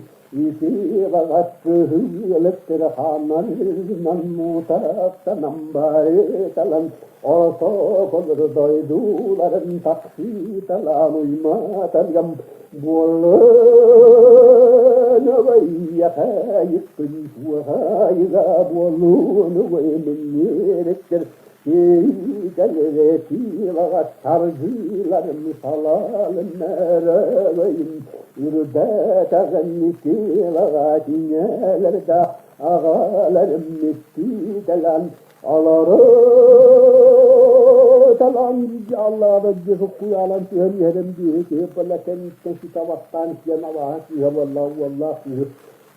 итиэҕэс кыһыылыктара хааннарынан муутахтанан барыталан ортоколор дойдуларын тахсыыталаан уйматалгам буоллун уһайыга буоллун минниректер тиилаҕа таргыыларым салалын мэрэлэйим үрбэтэҕин тиилаҕа тиҥэлэрдэ аҕаларым миттиитэлэн алары талан аллаада дьиһуккуйаалан түһэн иһэрим дии киһи буолла кэнниттэн сита бастаан сиэн абааһы кыыһа буолла уоллаах кыыһы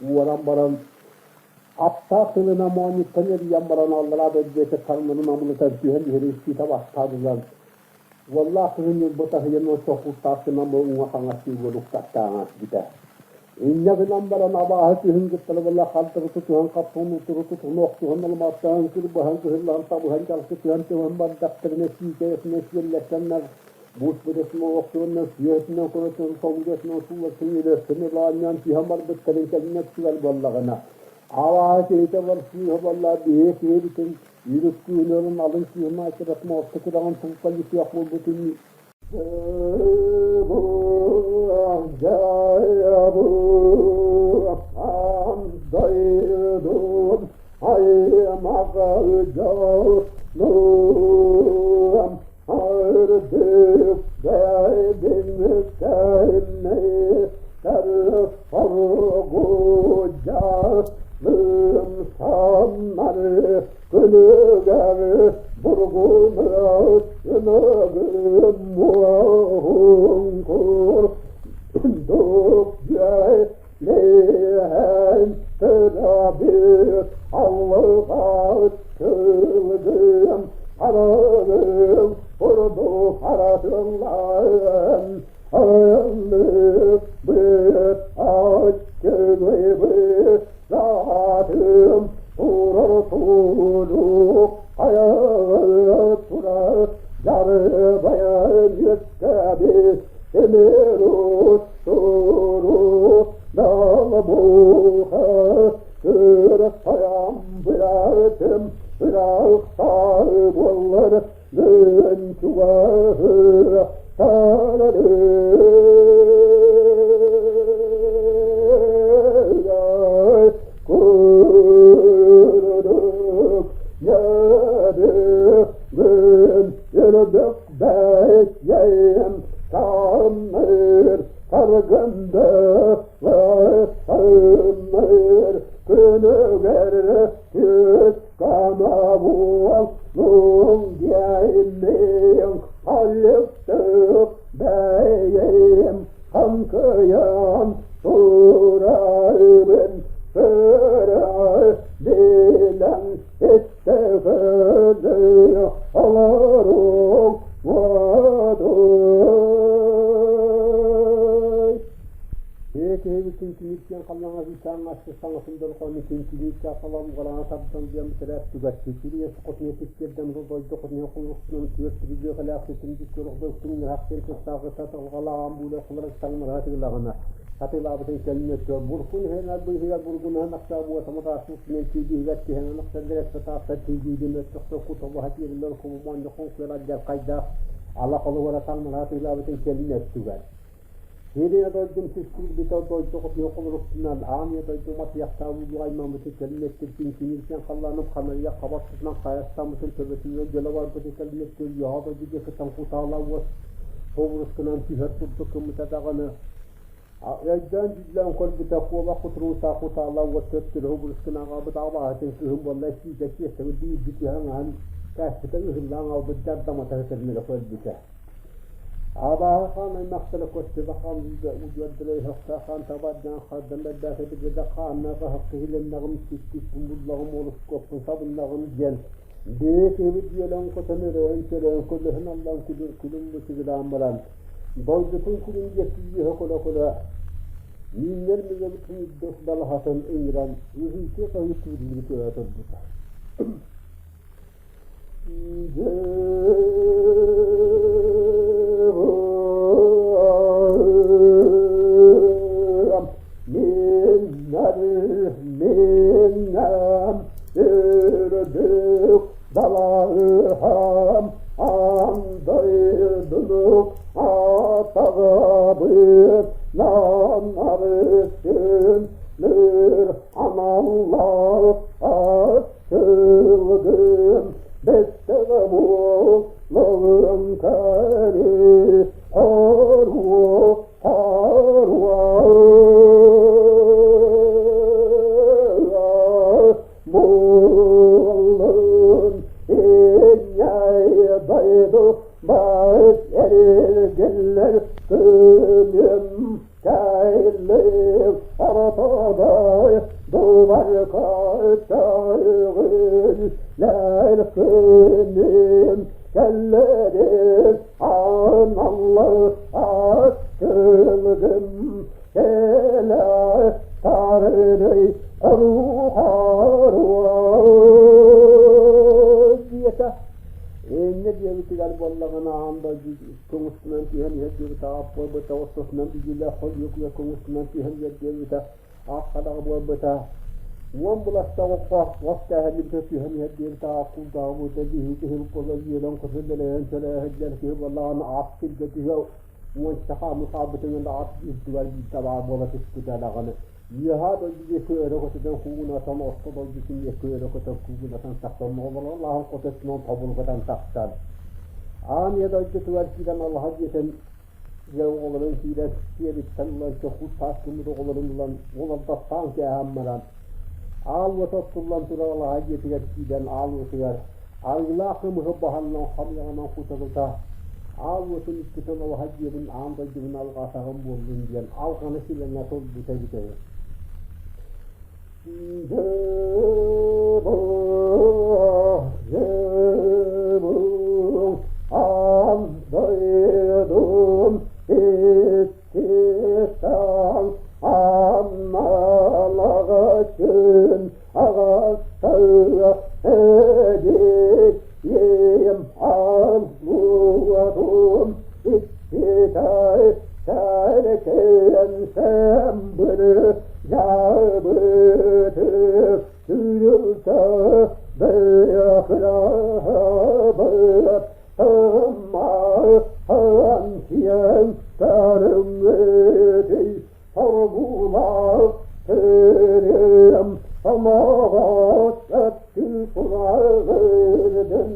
уоран баран аптаах тылынан моонньуттан эрийэн баран аллараа дойду таҥнарын амылытан түһэн иһэрин сита бастаадылар уоллаах кыһын Ньурба таһыйан сохууртаах гынан бу уҥа-хаҥас сыырга уктаттааҥа бүтэ. Инньэ гынан баран абааһы күһүн кыттары буолла хантары тутуһан хаппын утуру тутуһан охсуһан алмаастаан кырбаһан кыһыллаан табыһан дьалкытыһан түһэн бардахтарына сиикэйэтинэн сиэллэттэннэр буут быдасынан охсуһаннар сүөһүтүнэн көрөтүн солгуйатынан суулларсын өлөрсөн ылаанньаан түһэн барбыттарын кэннэ өттүгэр буоллаҕына абааһы киһитэ бар сыыһа буолла биһи киһибитин үрүт күүһүнэн алын күүһүн айсырат муоста күрэҕин тулпайытыах буолбутун Сирия дойдум сискиирбитэ дойду хотуйа холоруктунан аан ийэ дойду матыйахтаах уулуу аймаммытын кэлин эттиртин кинилтэн халлааным ханарыйа хабарсытынан хайастаммытын төбөтүгэр дьөлө барбытын кэлин эттир үөһэ дойду диэкиттэн кутаала уос собурускунан түһэр курдук гыммыта даҕаны өйдөөн дьүүллээн көрбүтэ куобах кутуруута кутаала уот төттөрү хобурускунан аҕалбыт абааһытын кыһын буолла сиитэ киэстэбит биирбит түһэн аһан кээспитэ ыһыллаан аҕалбыт дьардамата сытырныга көрбүтэ. Абааһы хаан аймахтара көстүбэ хаан удьуордара өһөхтөөх хаан табардаан хардан бэрбээкэй билгэлэ хааннаах өһөх киһилэннэҕим сиккиппин буллаҕым олускуоппун сабыннаҕым диэн бэйэ киһибит үөлэн көтөн өрөөн чөрөөн көлөһүн аллан күлүм бычыгыраан баран дойдутун күлүм диэки үөһэ көрө-көрө мииннэр миҥэбитин үрдүк далаһатын ыҥыран ыһыытыы-хаһыытыырдыы көрө турбута. Сылгым бэттэҕэ буоллаҕым кэри хоруо хоруо буоллун инньэй дойду баай эргиллэр күнүм Кайлык ортодай дубар көтөҕүн лэркүнүм кэллэрин аналлы аттылгым кэлэ тарыдый оруха диэтэ. Инньэ диэбитигэр буоллаҕына аан дойду көҥүстүнэн түһэн иһэр диэбитэ, ааппыйбыта, ортотунан билиилээх холуокуйа көҥүстүнэн түһэн иһэр диэбитэ, ааххадаҕа буолбута. Уон быластаах окко от кээһэллибитэ түһэн иһэр диэбитэ, аахкуурдааҕы буолта, биһиги киһи буола үөрэн көтөн дэлэйэн сэлээһиллэр киһи буоллаҕына аах сиргэ түһэ уонча хаамыы хаалбытынан аат үрдүгэр биирдэ баар буола түспүтэ даҕаны. Үөһээ дойду диэки өрө көтүтэн куугунатан, орто дойдутун диэки өрө көтөн куугунатан тахсан, оҕолоро лааһын хототунан тобулгатан тахсан, аан ийэ дойдутугар киирэн алаһа дьиэтин дьэ оҕолорун киирэн сиэбиттэн ылан чокуур таас гыммыт оҕолорун ылан уолардаттаан кээһэн баран, аал уота оттуллан турар алаһа дьиэтигэр киирэн аал уотугар арыылаах кымыһы баһаннан хамыйаҕынан кута-кута аал уотун иккитин алаһа дьиэбин аан дойдубун алҕаатаҕым буоллун диэн алҕаны силэнэ турбута эбитэ үһү. Аан дойдум иккитэн аналаҕытын аҕастара эдиим аллуотун иккитэй сэркэн сэмбыры дьабыты сүрүлтэ бэйэхрабыт ыммахан сиэн көрүҥүтүй Оргулаах сириэм омоҕот өттүн кураҕырдын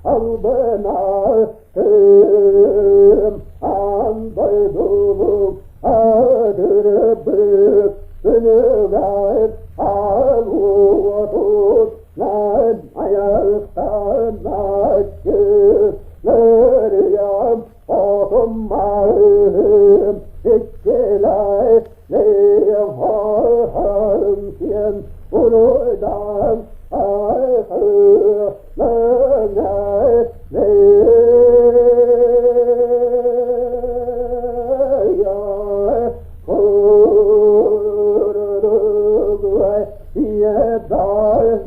албынаатым аан дойдулук адырбыт күнүгэр аалуотут нан айахтаначчы лөрүйэм Отуммаһым иккилэй лиэм сиэн уруйдан айхылланай курдугай ийэ дойдубар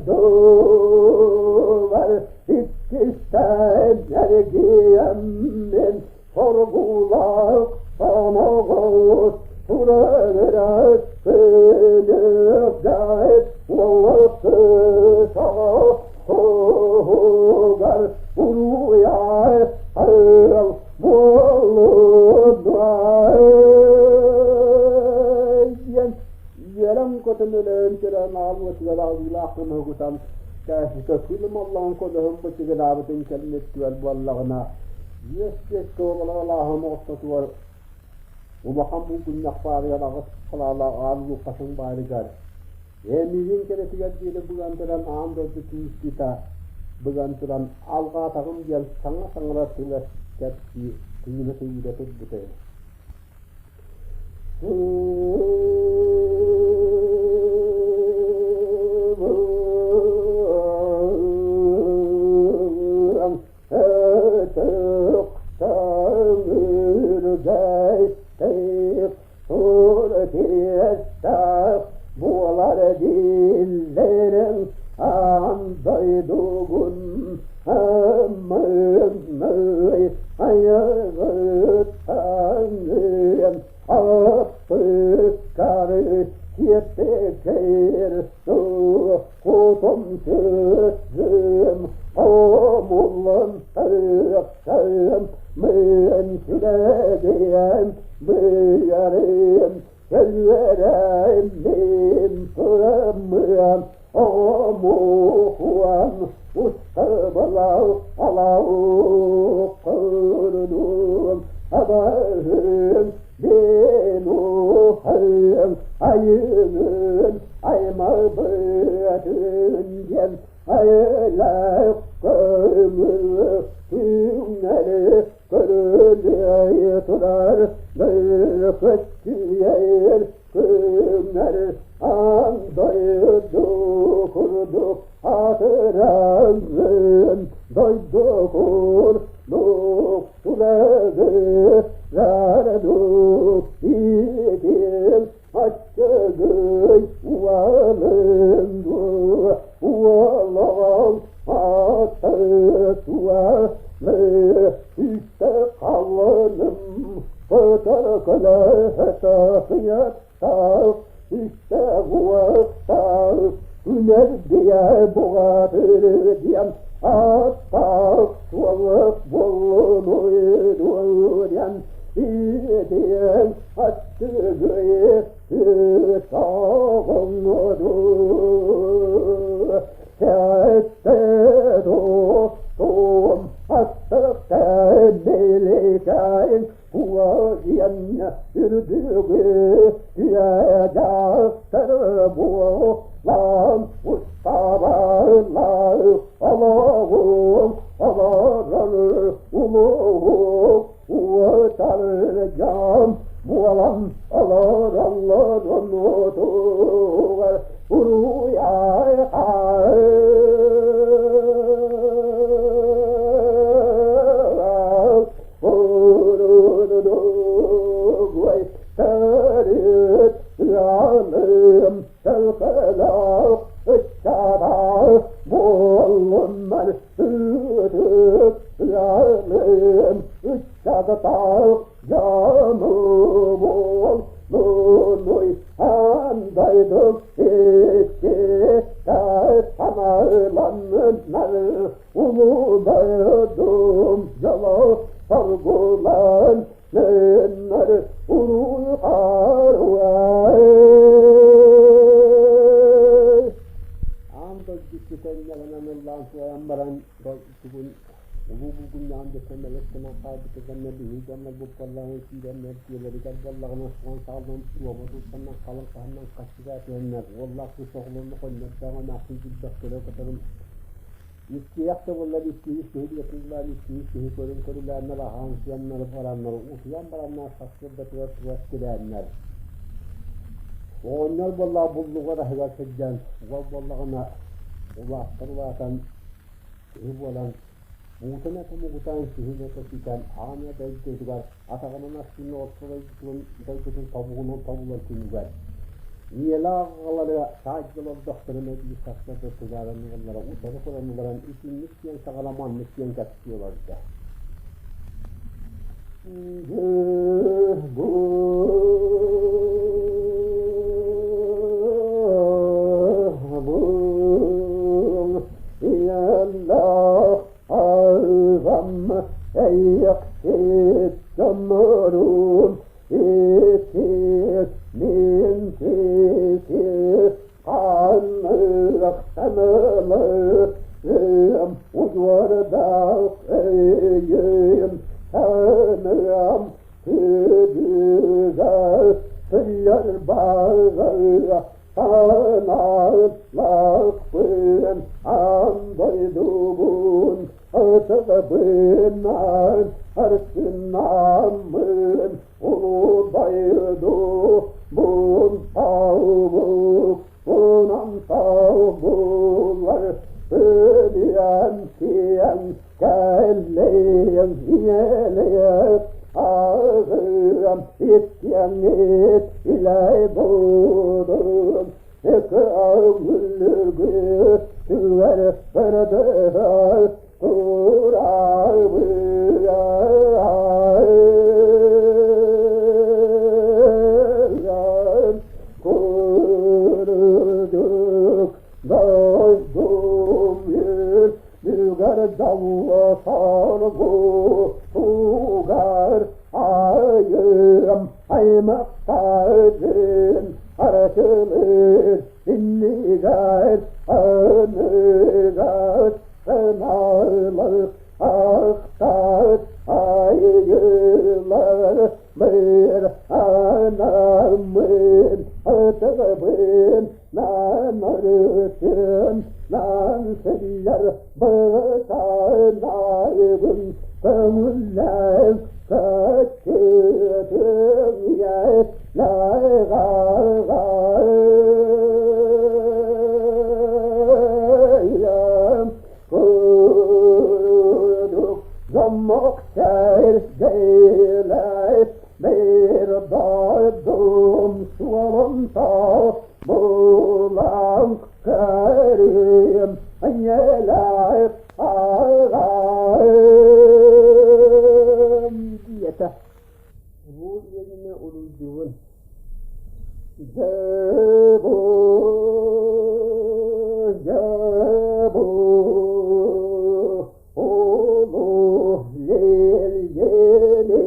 Иккистээн эргийэммин соргулаах соноҕос турарыгар күнүгэр уолаттыта туһугар уруйай айыл буоллунай. олорбута кээсикэ күлүм оллоон көлөһүн бычыгыраабытын кэнниттэн буоллаҕына үөс диэки уобалаһан ортотугар улахан булгунньах баарыгар аҕыс халаалаах аан лууккатын баарыгар эмиийин кэрэтигэр диэри быган туран аан дойду күүстүтэ быган туран алҕаатаҕым диэн саҥа саҥарар тыла кэпсии тыына тыыра турбута Буолар дииллэрин аан дойдугун Мыҥый айыгыттаҥыам аппыккары киэптикээр кутум сүрдүм омуллун тыктым мын сүрэдиэм быарым Өлүөрэм мин тураммыам оҕомуһуам устабалау алау курдум абаһым бенухым айыгын аймабытын диэн айылаах көмүл күннэри көрүлүөй турар бөлөхөттүйэр күннэр аан дойду курдук аатыраллын дойду курдук тулагы рарду иитил аччыгый уалынду уолоҕол атытуалы үстэ халыным ытыкылыһытыйаттаах үстэ уоттаах үнэрдийэ буҕатырдиэн аттаах суолук буолунуйдуйан иитиэн аттыгый Буолан олороллорун уотугар уруй-ай Урудугуй төрүт ыалым сылгылаах ыччата буоллуннар ытык ыалым ыччатаах дьону буоллунуй андайдык иккитэ санааланнар улуу дойдум дьоло соргулан ныннар уруй харуай Аан дойду иккитэ ыллаан суойан баран тугун Улуу булгунньаҕын дөссө мэлэс гынан хаалбыт кэмҥэ биһиги дьоннор буккаллаан киирэннэр дьиэлэригэр буоллаҕына суон сааллан уома туттанан халыҥ хаһынан хаччыга түһэннэр уоллаах кыыс оҕолорун хоннордоох эмээхсин билбэттэрэ көтөрүм иккиэйэх да буоллар иккиһис киһи диэтиллээн иккиһис киһи көрүн көрүлээннэр аһаан сиэннэр бараннар утуйан бараннар сарсыардатыгар тура тирээннэр оҕонньор буоллаҕа буллугар аһыгар сылдьан уол буоллаҕына улааттар улаатан Киһи буолан, буутун этэ мугутаан сиһин этэ сүтэн, аан дойдутугар атаҕынан астына орто дойдутун, дойдутун тобугунан тобулар күнүгэр ийэлээх аҕалара саадьа олордохторуна биир сарсыарда тулааран уоллара утары көрөн олорон итинник диэн саҕана маннык диэн кэпсии олордо. Алыым удьуордаах өйүм саныам күдүгэр сыйар баҕа санаалаахпын аан дойдубун ытыгыбынан арсынаммын улуу дойдубун талбыт Унан талбылар өлүөн сиэн кэллиэм ийэлиэт аҕыам иккиэҥҥит илэй буолун ыкаҥылыгы түгэр ырдыһар тураабыан курдук дойдум үрдүгэр дьоллосоргу тугар айым аймахтарын арчылыр иннигэр аныгар Сыналык ахтар айыылар мыр анаммын ытыгыбын нанарытын нан сыллар бытанайбын көҥүллээх көччүтүҥ Курдук замок сэргэлэй бир дойдум суолун булан көрүм аньэлэй аҕайым диэтэ. Бу иэнинэ уруйдуубун. Дьэ бу, дьэ бу, улуу лиэлгини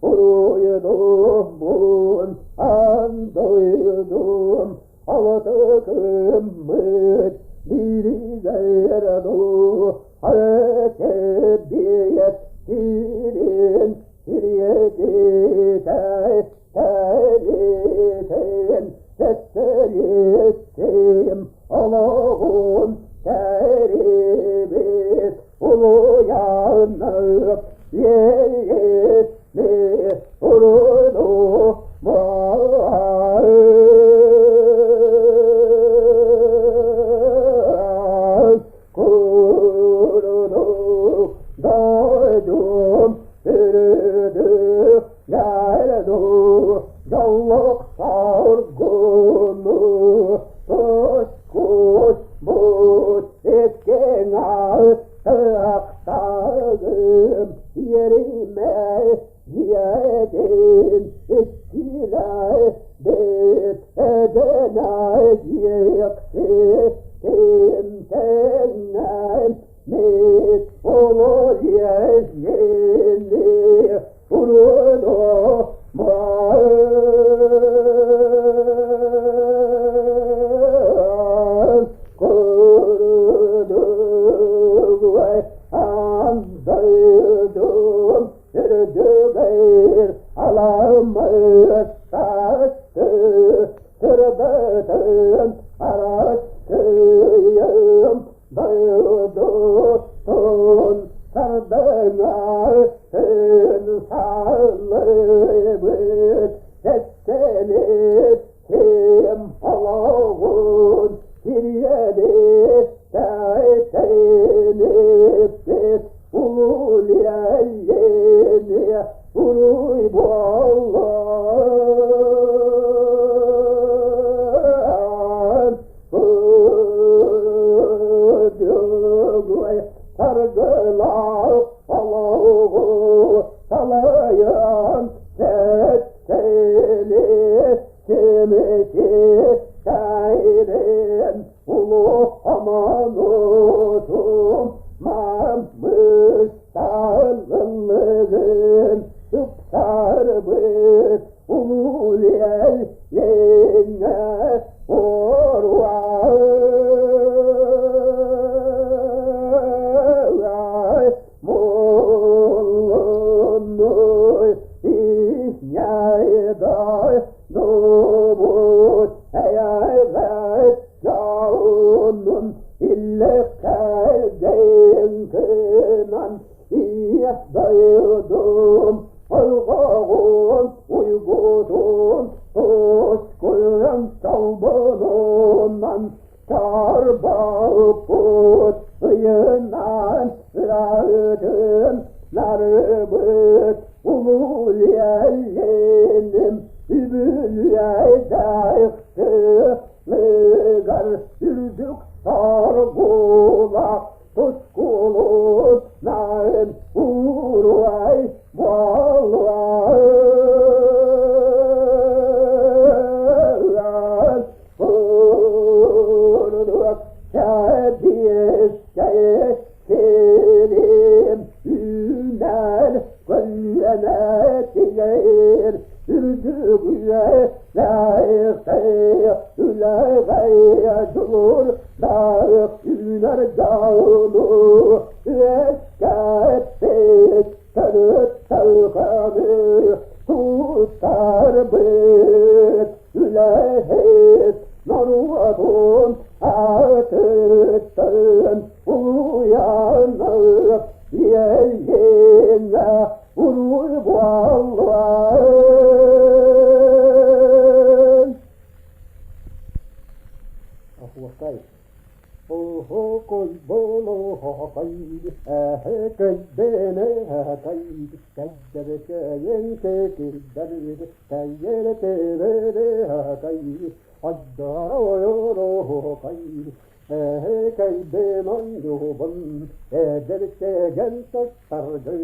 уруйдуубун, аан дойдум алатыкыммыт бииригэр дуу, аркебиэт сирин сириэдитэй Тэритин тэттэритим олоҕун тэрибит улуйанып иэйитми уруйду курдук дойдум үрдүк Дьоллоох соргуну тускут бут иккиҥ аттыахтагым иэримэ дьиэтин иккилэ бит эдэнэ диэхси тимтэннэн мит улуу иэйини уруйду курдугуй андайдым үрдүгэр аламмыттатты түрбөтүн араттыйым дойдутун сардаҥатын саллыбыт сэттэлиттим олоҕун сириэди тэниппит улуу Лиэйини уруй буоллун Курдугуй саргылаах олоҕу салайан сэттэли симити тайрен улуу омонутум маммысталылыгын ыпсарбыт улуу Лиэйиҥҥэ оруа. Иллэххэлдэйин кынан Ийэ дойдум ойҕоҕун уйгутун Тускуйан чолбонунан Чорбоппут ыйынан ыраытын Нарыбыт улуу Ленин үбүлүөйдээх тыыныгар үрдүк соргулаах тускулунан уруай буолуон курдук сэбиэскэй сирим үүнэр көлүөнэтигэр үрдүк үөрэхтээх үлэҕэ дьулуурдаах үүнэр дьону үөскэппит төрүт салҕаны туттарбыт үлэһит норуотун аатыттан улуйаннык иэйиҥэ уруй буоллун. Оһуокай Оһуокай болоһокай, эһэкэй бэнэһэкэй, кэйдэркэйэн кэкирдэр, кэйэрэтэрэрээкэй, айдарайорохокай, эһэкэй бэнойубун, эдэркэгэн састаргы,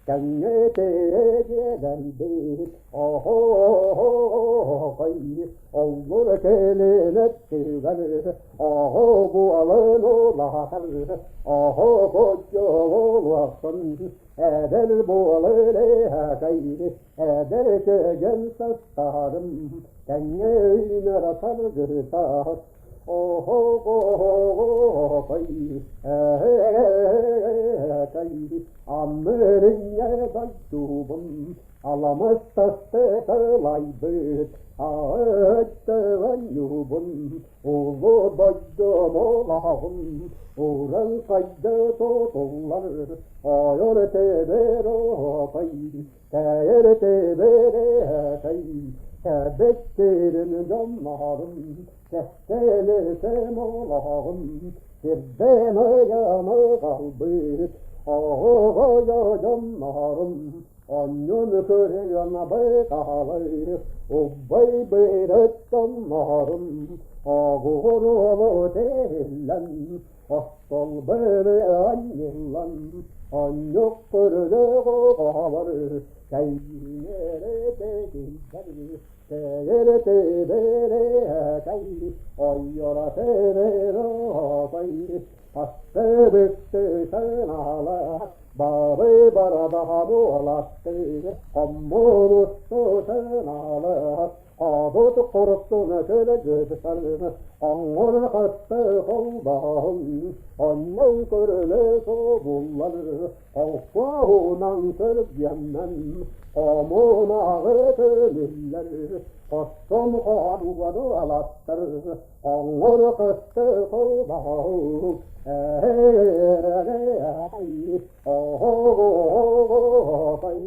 Кэҥэтээдиэлэрбит оһоохой оллур кэлин өттүгэр оһо буолан улаатар оһо коччолуохсун эдэр буолан эһэкэй эдэр кэгэн састарым тэҥҥэ үүнэр саргытар оһоохой эһэкэй Амырыҥҥа дойдубун аламыстастытылайбыт ааттыган улуу дойдум олоҕун уран хайда тутуллар ойор тэбэр отой тэйэр тэбэр тэбэттэрин дьоннорун кэскилисэм олоҕун сирдэн ыйаны халбыт оҕо дьоннорун онньун көрүөн бытаалай убай быырыт дьоннорун оҕуруолу тиһиллэн остолбары анньыллан онньук көрүлүк оҕолор кэйиинэрэ тэтийдэр Холкуоһунан сөргүөммэн, хомунааҕы төнүллэр, хостон хоругары алаттар, хоҥор кытты холбоһу, эй-эй-эй, оһо-оһо-оһо.